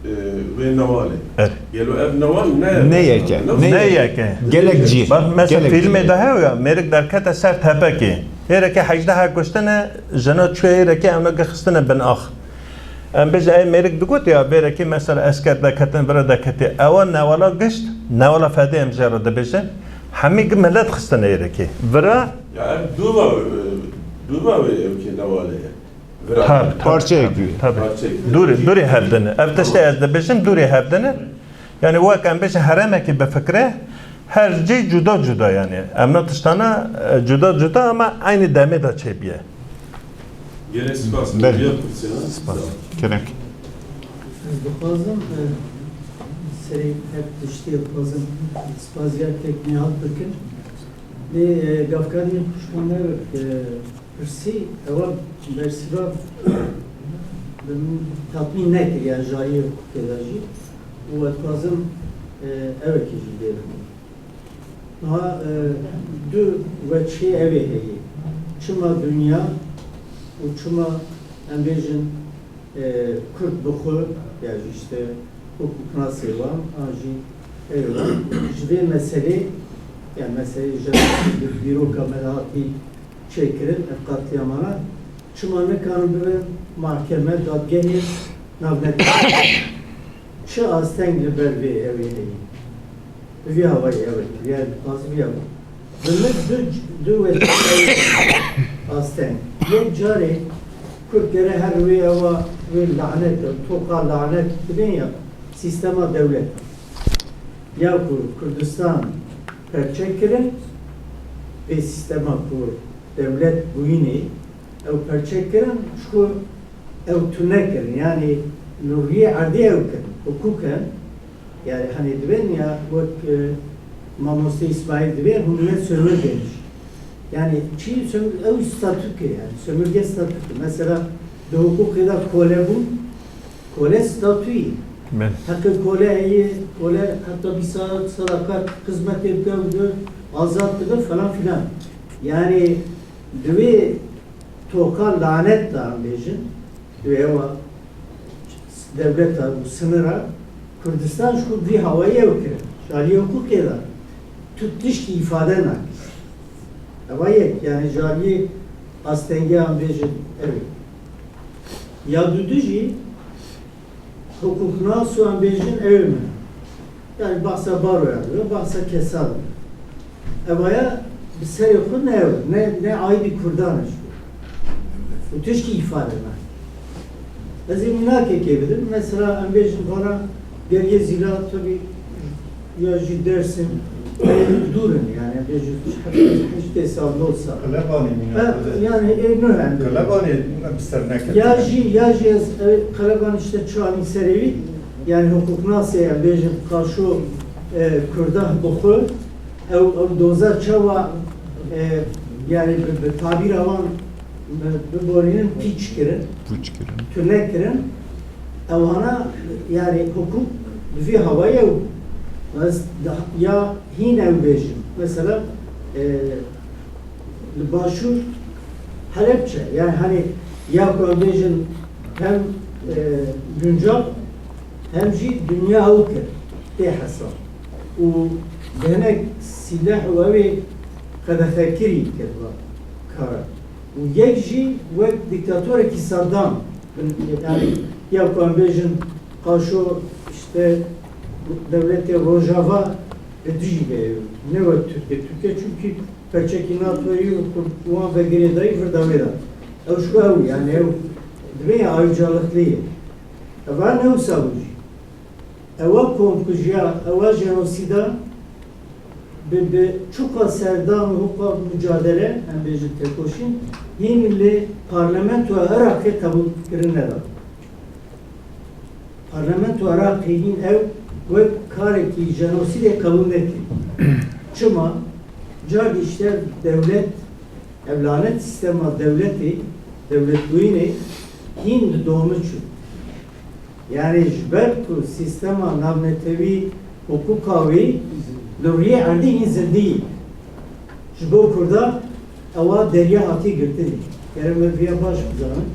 e, wê newalê. Evet. Gelo ev newal ne Ne yeke, ne Ne yeke. yeke. Gelek cî. Bak mesela Gelek filmê cî. de heye ya, mêrik derkete ser tepekê. Hêrekê hejdeh kuştine, jina çûye hêrekê, em ne gixistine bin ax. Em bêje ey mêrik digot ya, vêrekê mesela esker deketin, vira deketê. Ewa newala gişt, newala fedê em jê re dibêjin. Hemî gi millet xistine hêrekê. Vira Ya ev dûva, e, dûva wê ew kê newalê ye. Vira. Tabii, tabii, Parçeyek tabii, wî. tabii. Parçeyek wî. Dûrê, dûrê hevdine. Ev tiştê ez dibêjim, dûrê hevdine. Yani wek em bêjin herêmekî bifikre, her cî cuda cuda yani. Em ne tiştana, e, cuda cuda ama aynı demê de çêbiye. Gelek spas. Belê. Bêriya pirsiyana. Spas. Kerem. Ez dixwazim, e, serê her tiştê dixwazim spasiya kek Nihat bikim. Lê, e, gavkarî xuşkane, e, Pirsî, ewa bersiva bi min tatmîn nekir, ya jariyê huquqê de jî. Û ez dixwazim, e, evekî jî bêrim. Niha, e, du weçhê evê heye. Çima dinya û çima, em bêjin, e, Kurd bi xwe, ya jî işte hukuknasê wan, an jî ew wan, ji vê meselê, ya meselê jenosîd dîroka me de hatî çêkirin, ev qetlîamana, çima nikarin bibin mahkeme, dadgehê navnetewî? Çi asteng li ber vê ew ê heye? Bi vî hawayî ew ê kir, yani dixwazim vî hewa. Bi min du, du wetî asteng. Yek carê Kurd gere her wê ewa wê lanet, toqa lanet dibên ya sîstema dewlet. Ya ku Kurdistan perçe kirin, vê sîstema ku dewlet bûyînê ew perçe kirin, ji ku ew tune kirin. Yani li rûyê erdê ew kirin. Hukûken, yani hani dibên ya wek, e, mamoste Îsmaîl dibên, hûn ne sömürgeymiş. Yani çi sömür-, ew statüke yani. Sömürge statüke. Mesela di hukûkê de kole bûn, kole statuyî. Belê. Heqê kole heye, kole heta bîst saet, saet kar xizmetê bike, bide, azad dibe falan filan. Yani di wê toka lanet de em bêjin, di wê ewa dewleta û sinira Kurdistan ji xwe vî hawayê ew kirin. Ji aliyê hiqûqê de tu tiştî îfade nakî. Eva yek, yani ji aliyê astengiya em bêjin ew ê. Ya dudu jî, hukuknaso em bêjin ew ê min. Yani bahsa baroya dibe, bahsa kesa dibe. Evaya bi serê xwe ne ew, ne, ne aîdî Kurdan e ji bo. Û tişkî îfade nake. Ez ê mînakekê bidim. Mesela em bêjin vana Geliyê Zîla, tabii, ya jî Dersim, dûr in yani, em bêjin heştê sal, nod sal. Qelebanê mînak Ha, bide. Yani ê nuh em bêjin. Qelebanê em bi ser neketine. Ya jî, ya jî ez, e, Qeleban işte çanî serê wî, yani hukuknasê em bêjin, qaşo, e, Kurda bi xwe, ew, ew doza çawa, e, yani bi, bi tabîra wan biborînin, pîç kirin, pûç kirin, tune kirin. Ewana, yani, hukuk bi vî hawayê ew, ez da-, ya hîn ew bêjin. Mesela, e, li Başûr Helepçe, yani, hani, ya ku em bêjin hem, e, Guncav, hem jî dinya ew kir tê hesab. Û bi hinek sîleh û ew ê qedexekirî kir va kara. Û yek jî wek dîktatorekî Saddam, yani, ya ku em bêjin qaşo, işte, dewletê Rojava li dijî vê, ne wek Tirkiye. Tirkiye çimkî perçekî NATOyê û wan vegirê dayî vir da wê de. Ew ji xwe ew, yani, ew dibê ya ayrıcalıklıyê. Ev ne wisa bû jî. Ewa komkujiya, ewa jenosîda bi, bi çuqa serdan û hiqa mucadele, em bêjin tekoşîn, hîn li parlamentoya Iraqê qebûl kirin neda. Parlamentoya Iraqê hîn ew wek karekî jenosîdê qebûl nekir. Çima? Cardi işte dewlet, ev lanet sîstema dewletê, dewletbûyînê hîn li domi çû. Yani ji ber ku sîstema navnetewî, hiqûqa wî li rûyê erdî hîn zindî yî. Ji bo Kurda ewa derya hatî girtinê. Gerek me viya baş bizanin.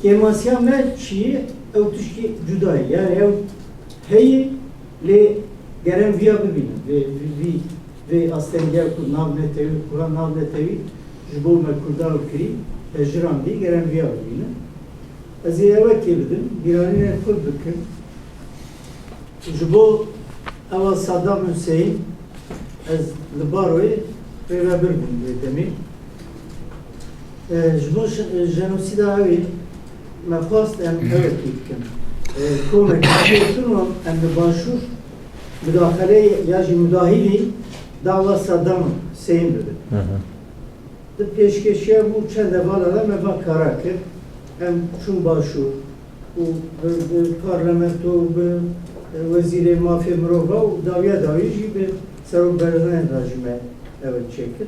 Kêmasiya me çi ye? Ew tişkî cuda ye. Yani ew heye, lê gerek viya bibînin. Vê, vê, vê, vê astengiya ku navnetewî, kuha navnetewî ji bo me Kurda ew kirî, hejirandî, gerek viya bibînin. Ez ê ewekê bidim, bîranînên xwe bikim. Ji bo ewa Saddam Hussein, ez li Baroyê rêvebir bûm wê demê. E, ji bo ş-, jenosîda ew ê me xwest em ewekê bikin. E, komek tun em li Başûr mudaxele ya jî mudahîlî dawa Saddam Hussein bibin. Hı hı. Di pêşkêşiya bû çend hevala de me va kara kir. Em çûn Başûr û bi, bi parlamento û bi, e, wezîrê mafê mirova û dawiya dawî jî bi Serok Barzanî re jî me ew çêkir.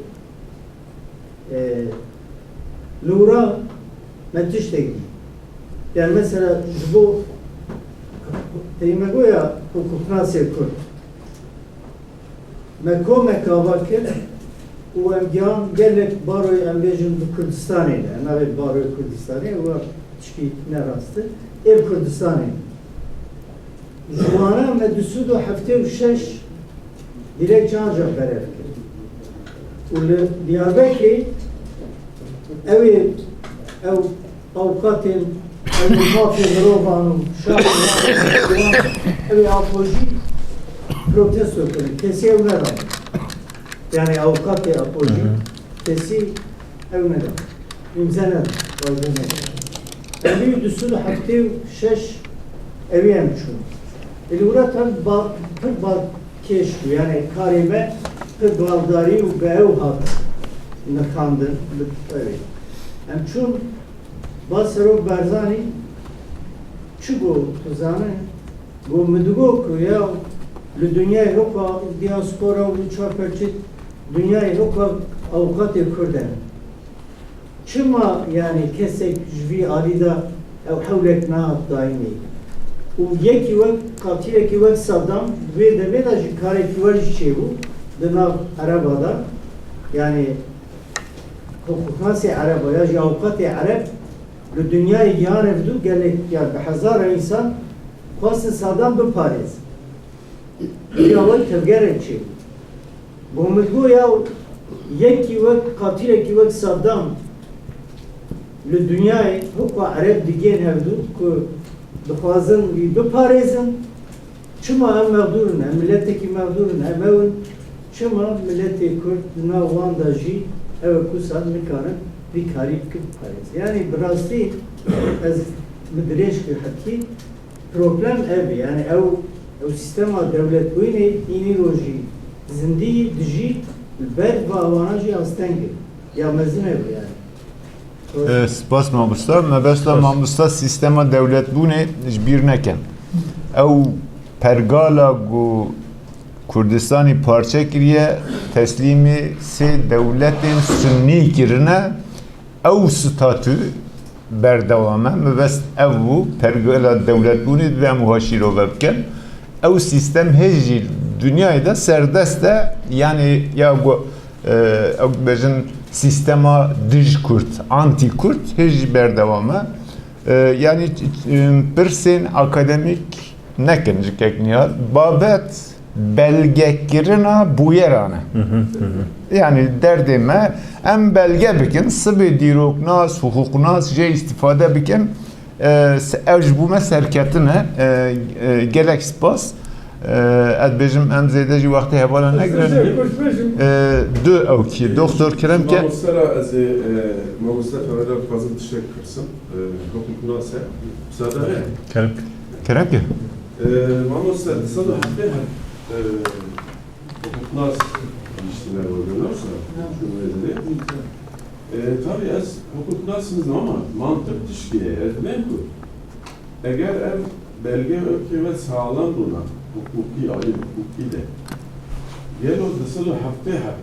E, li wira me tiştek dî. Yani mesela ji bo teyî me goya hukuknasê Kurd. Me komek ava kir û em gihan gelek baroyê, em bêjin, bi Kurdistanê de, em navê baroyê Kurdistanê, ew tişkî ne rast e, ê Kurdistanê. Ji wana me du sed û heftê û şeş dilekçe ancak berev kir. Û li Diyarbekirê ew ê, ew Avukatên, ew ê mafê mirovan û şaxê wan, ew ê apojî protesto kirin. Kesî ew neda. Yani avukatê apojî, Hı hı. Kesî ew neda. Îmze neda. Wayde neda. Ew ê du sed û heftê û şeş ew ê em çûn. Ê li wira tabi ba-, pir ba-, kêş bû. Yani karê me pir baldarî û bi ew hat nirxandin, bi ew ê. Em çûn Ba Serok Barzanî çi got, tu zane? Got, min digot ku ya li dinyayê hiqwa diaspora û li çar perçê dinyayê hiqwa avukatê Kurd e. Çima, yani, kesek ji vî alî de ew hewlek nehat dayînê? Û yekî wek, qatilekî wek Saddam, di vê demê de jî karekî wer jî çêbû di nav Ereba de. Yani, hukuknasê Ereba ya jî avukatê Ereb li dinyayê gihane vidû gelek, ya bi hezara însan xwestin Saddam biparêzin. Vîya wan tevgerek çêbû. Gomilgo ya yekî wek, qatilekî wek Saddam li dinyayê hiqwa Ereb digihên hevdû ku dixwazin wî biparêzin. Çima em mexdûr in? Em miletekî mexdûr in, em ew in. Çima miletê Kurd di nav wan de jî ew ê ku sal nikarin vî karî bikin, biparêzin? Yani bi rastî ez bi dirêj kir hetî problem ev e. Yani ew, ew sîstema dewletbûyînê hînî rojî zindî yî, dijî li ber va wana jî asteng e. Ya mezin ev e yani. E, spas mamosta. Mebesta Spas. Mamosta sîstema dewletbûnê ji bîr nekin. Ew pergala ku Kurdistanî parçe kiriye, teslîmê sê dewletên sunnî kirine. Ew statû berdewam e. Mebest ev bû, pergala dewletbûnê divê em wiha şîrove bikin. Ew sîstem hê jî dinyayê de serdest e, yanî ya ku, e, ew dibêjin sîstema dij Kurd, anti Kurd hê jî berdewam e. E, yanî, e, pirsên akademîk nekin ji kek niyar. Babet belgekirina bûyeran e. Hı hı, hı hı. Yanî derdê me, em belge bikin, sibê dîroknas, hiqûqnas jê îstîfade bikin. E, se-, ew ji bo me serketin e. E, e, gelek spas. E, ez dibêjim, em zêde jî wextê hevala negirin. E, du ew kî, doktor Kerem ke. Mamoste ra ez ê, e, mamoste Ferhada dixwazim tiştek pirsim. E, hiqûqnas e. Müsaade e? Kerem. Kerem ke. E, mamoste, di sed û heftê heb, e, hiqûqnas gihiştine wergera, wisa çûn wê derê. E, tabî ez hiqûqnas nizim ama mantiq tişkî ye. Ez dibêm ku eger ev belge ewkê ve sağlam bûna, hiqûqî, alî hiqûqî de, gelo di sed û heftê heb,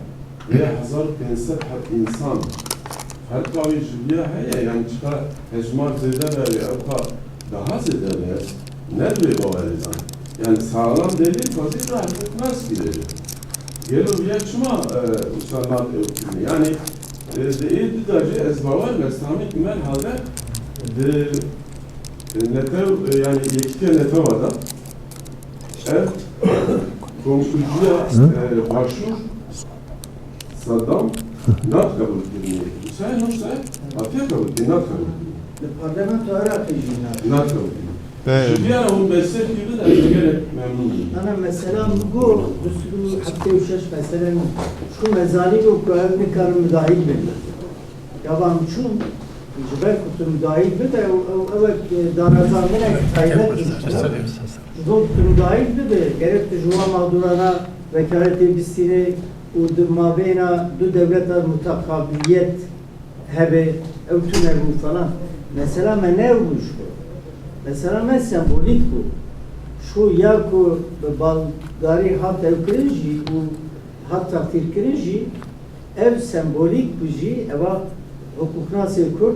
vê hezar û pênc sed heb însan ferqa wî ji viya heye, yanî çiqa hejmar zêde be, wê ewqa daha zêde be, ez ne di wê bawerê de me. Yanî sağlam delîl xwezî ra hiqûqnas girêje. Gelo viya çima, e, wisa nat ewkirine? Yanî, e, di ê di de jî ez bawer me, Sami Kimer Halder di, e, netew, e, yanî yekîtiya netewa de ev komkujiya, e, Başûr Saddam nat qebûl kirinê. Wisa ne wisa hatiye qebûl kirin, nat qebûl kirin. Li Parlamentoya Iraqê jî nat. Nat qebûl kirin. Be- Ji vî ya hûn bersiv kirin, ez gelek memnûn bûm. Ana mesela min got, du sed û heftê û şeş mesele min. Çû me zanîbû ku ev nikarin midahîl bin. Gava em çûn, ji ber ku tu midahîl bibe, ew, ew, ewek, e, darazanenek taybet bû. Ji bo ku tu midahîl bibe, gerek tu ji wan mexdûrana vekaletê bistînê û di mabêna du dewleta muteqabiliyet hebe, ew tune bû falan. Mesela me ne ew bû ji xwe. Mesela me sembolîk bû. Şo ya ku bi baldarî hat ewkirin jî û hat teqdîrkirin jî, ev sembolîk bû jî, eva hiqûqnasê Kurd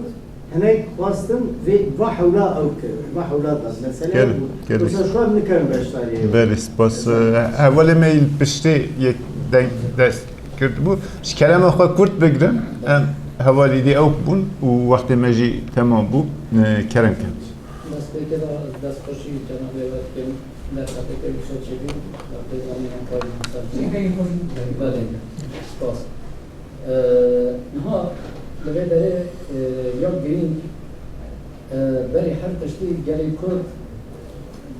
hinek xwestin vê va hewla ew kir, va hewla dan. Mesela Gelin, bû. Gelin. Mesela şu an nikarin beşdarî. Belê, spas. Mesela. E, hevalê me yî piştê yek deng dest kird bû. Ji kerema xwe kurt bigrin. Em hevalî dê ew bûn û wextê me jî temam bû. E, kerem ke. Destpêkê de ez destxweşî cenabê we dikim. Derfeteke wisa çêbû, derfetê zanînan karî ser. Belê, spas. E, niha li vê derê, e, ya girîng, e, berî her tiştî gelê Kurd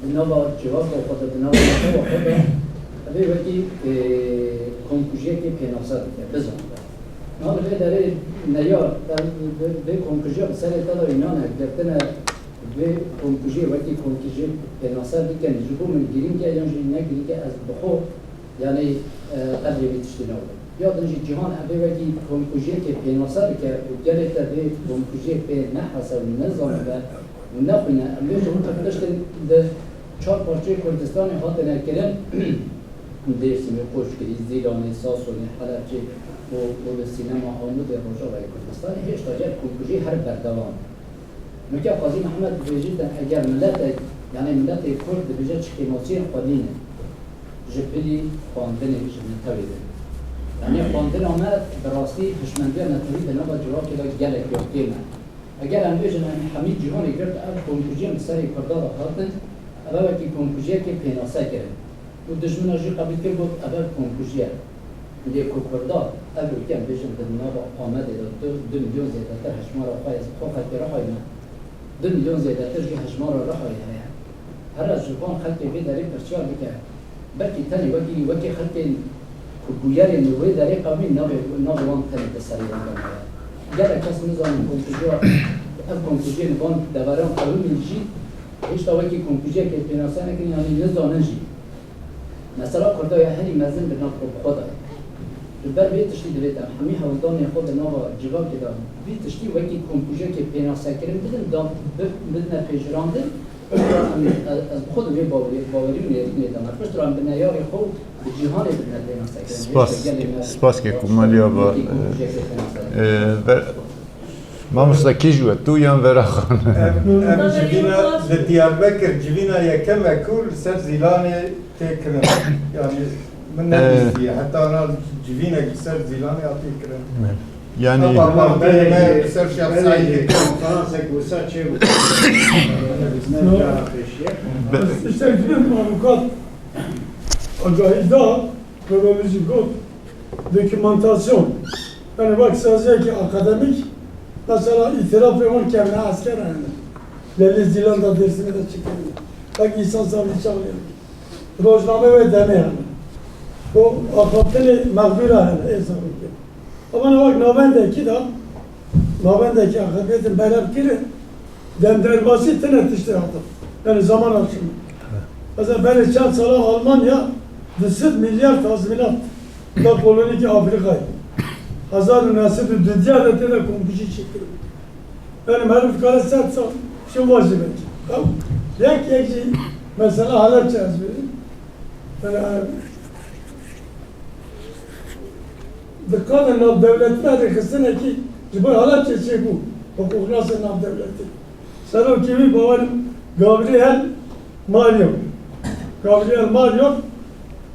di nava civaka xwe de, di nava netewa xwe de, divê wekî, e, komkujiyekê pênase bike, bizanibe. Niha li vê derê neyar, vê, vê komkujiya bi serê te de înan e, girtine vê komkujiyê wekî komkujiyê pênase bikin, ji bo min girîng e yan jî ne girîng e, ez bi xwe, yanî, e, qedrê vê tiştî nadim. Ya din jî cîhan evê wekî komkujiyekê pênase bike û gelê te vê komkujiyê pê nehese û nezanibe û nexwîne. Em bêjin ev tiştên di çar parçeyê Kurdistanê hatine kirin, Dêrsimê, Qoşgirî, Zîlanê, Sasonê, Helebçê û, û li sînema Amûdê Rojavayê Kurdistanê hêşta jî ev komkujî her berdewam e. Mike Qazî Mehmed dibêjîtin, eger miletek, yanî miletê Kurd dibêje çi kêmasiyên xwedî ne, ji bilî xwendinê, ji netewê de. Yanî xwendina me bi rastî hişmendiya netewî di nava civakê de gelek ya kêm e. Eger em bêjin em hemî cîhanê girt ev komkujiyan bi serê Kurda de hatin, ev wekî komkujiyekê pênase kirin. Û dijmina jî qebûl kir, got, ev ev komkujî ye. Lê ku Kurda, ev û kem bêjin di nava Amedê de du, du milyon zêdetir hejmara xwe ye, ji xwe xelkê Rihayê ne. Du milyon zêdetir jî hejmara Rihayê heye. Here ji van xelkê vê derê pirsiyar bike. Belkî tenê wekî, wekî xelkên ku bûyerên li wê derê qewimîn navê, navê wan tenê di serê wan de maye. Gelek kes nizanin komkujiya, ev komkujiyên van deveran qewimîn jî hêşta wekî komkujiyekê pênase nekirin, yanî nizanin jî. Mesela Kurda ya herî mezin bi nav xwe bi xwe de ye. Ji ber vê tiştî divêt em hemî hewldanên xwe di nava civakê de vî tiştî wekî komkujiyekê pênasekirin bidin, da bi-, bidine pejirandin. Piştre em, ez, ez bi xwe di vê bawerî, bawerî û nêrînê de me. Piştre em bi neyarê xwe û bi cîhanê bidine pênasekirin. Spas, Hêşta gelê me spas ke wek Komaliya ba, wekî komkujiyekê pênasekirin. E, ber-, Mamosta kî ji we, tu yan Vera Xan? Ev, ev civîna li Diyarbekir civîna yekem e ku li ser Zîlanê tê kirin. Yani min Ee. nebîstiye. Heta na civînek li ser Zîlanê hatiye kirin. Yani Ama Tamam, Bandê belê me ki, li ser Şêx belê Seîdê. ki konferansek wisa çêbû. Ne cara pêşiye. Be- Îşte civîn avukat agahî da, kronolojî got, dokümantasyon. Yani bak saziyekî akademik, mesela îtirafê wan kevne esker hene. Lelê Zîlan da Dêrsimê de çi kirine. Bak însan savî çaxê. Rojname wê demê hene. O axaftinê mexdûra hene, ê zarokê. Ama ne wek navendekî de, navendekî axafetin berev kirin, dem derbasî tine tiştê hata. Yani zaman aşımı. Mesela berê çend sala Almanya du sed milyar tazminat da kolonîkî Afrikayê. Hezar û neh sed û du de tê de komkujî çêkirin. Benim herif kare sert sal, şu vajî belki. Tamam. Yek yek jî mesela Halepçe ez bilim. Yani, dikkat nav devletine de kısın ki, ji bo Halepçe çê bu. Hukuknasê nav devleti. Serokê wî bawerim Gabriel Mario. Gabriel Mario,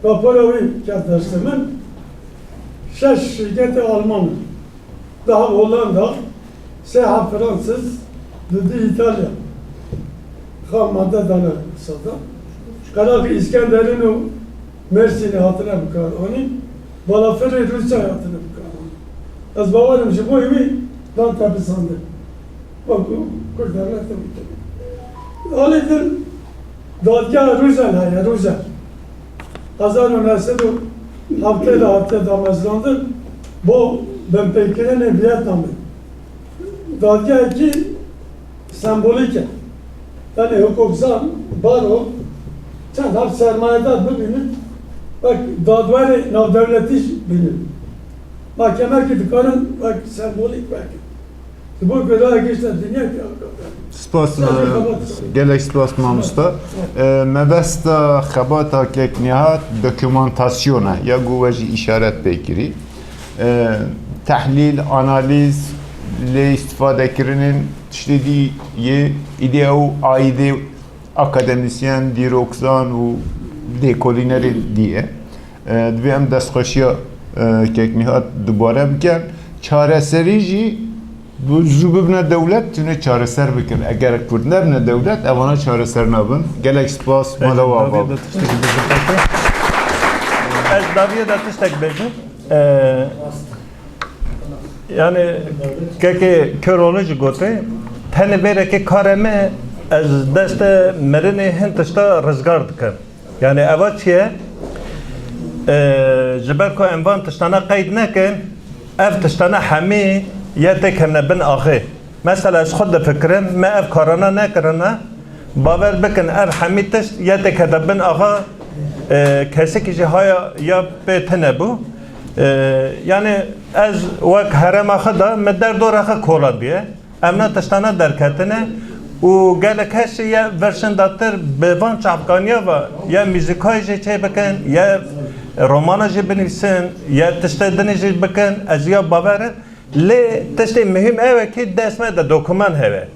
rapora wî ket destê min. Şeş şirketê Alman. Daha Hollanda, sê heb Fransız, du du Îtalya. Xam madde dane sata. Qeraxî Îskenderîn û Mêrsînê hatine bikaranîn, balafirê Rûsyayê hatine bikaranîn. Ez bawerim ji bo wî dan tepisandin. Wekî Kurd devlete wî tê. Alî din dadgeha Rûzel heye, Rûzel. Hezar û neh sed û heftê de hatiye damezrandin bo binpêkirinê Vietnamê. Dadgehekî sembolîk e. Yani hukukzan, baro, çend heb sermayedar bibînin, wek dadwerê navdewletî jî bînin. Mahkemekî dikarin wek sembolîk wek. Ji bo ku raya gişta dinya ki Spas, Spas, e, spas. Gelek spas mamosta. E, mebesta xebata kek Nihat dokumantasyon e, ya ku we jî îşaret pê kirî. E, tehlîl, analîz, lê îstifadekirinên tiştê dî yê îdî ew aîdê akademîsyen, dîrokzan û lêkolînerên dî ye. E, divê em destxweşiya, e, kek Nihat dubare bikin. Çareserî jî bi-, zû bibine dewlet, tune çareser bikin. Eger Kurd nebine dewlet, evana çareser nabin. Gelek spas, mala we ava. Ez daviyê de tiştek bêjim. Ee, yani kekê Köroğlu jî gote, tenê bêrekê karê me ez destê mirinê hin tişta rizgar dikim. Yani eva çi ye? Ee, ji ber ku em van tiştana qeyd nekin, ev tiştana hemî ye têkevne bin axê. Mesela ez xwe difikirim, me ev karana nekirina, bawer bikin ev hemî tişt yê têkeve bin axa, e, kesekî jî haya ya pê tune bû. E, yani ez wek herêma xwe de min derdora xwe kolandiye. Em ne tiştana derketine û gelek kes jî ye version datir bi van çavkaniya ve ye muzîkayê jî çê bikin, ye romana jî binivîsin, ye tiştê dinê jî bikin, ez ya bawer im. Lê tiştê muhîm ew e ki dest me de dokuman hebe.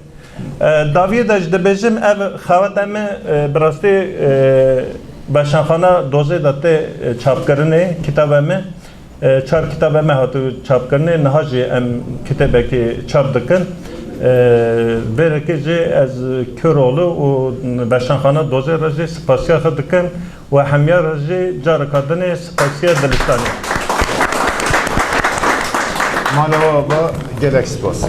E, dawiyê de jî dibêjim, ev xeweta me, e, bi rastî, e, Beşanxana Dozê de tê, e, çapkirinê kitaba me. E, çar kitaba me hatibû çapkirinê, niha jî em kitêbekî çap dikin. E, vêrekê jî ez Köroğlu û Beşanxana Dozê re jî spasiya xwe dikim. Û hemiya re jî careka dinê spasiya diliştanê. Mala we ava, gelek spas.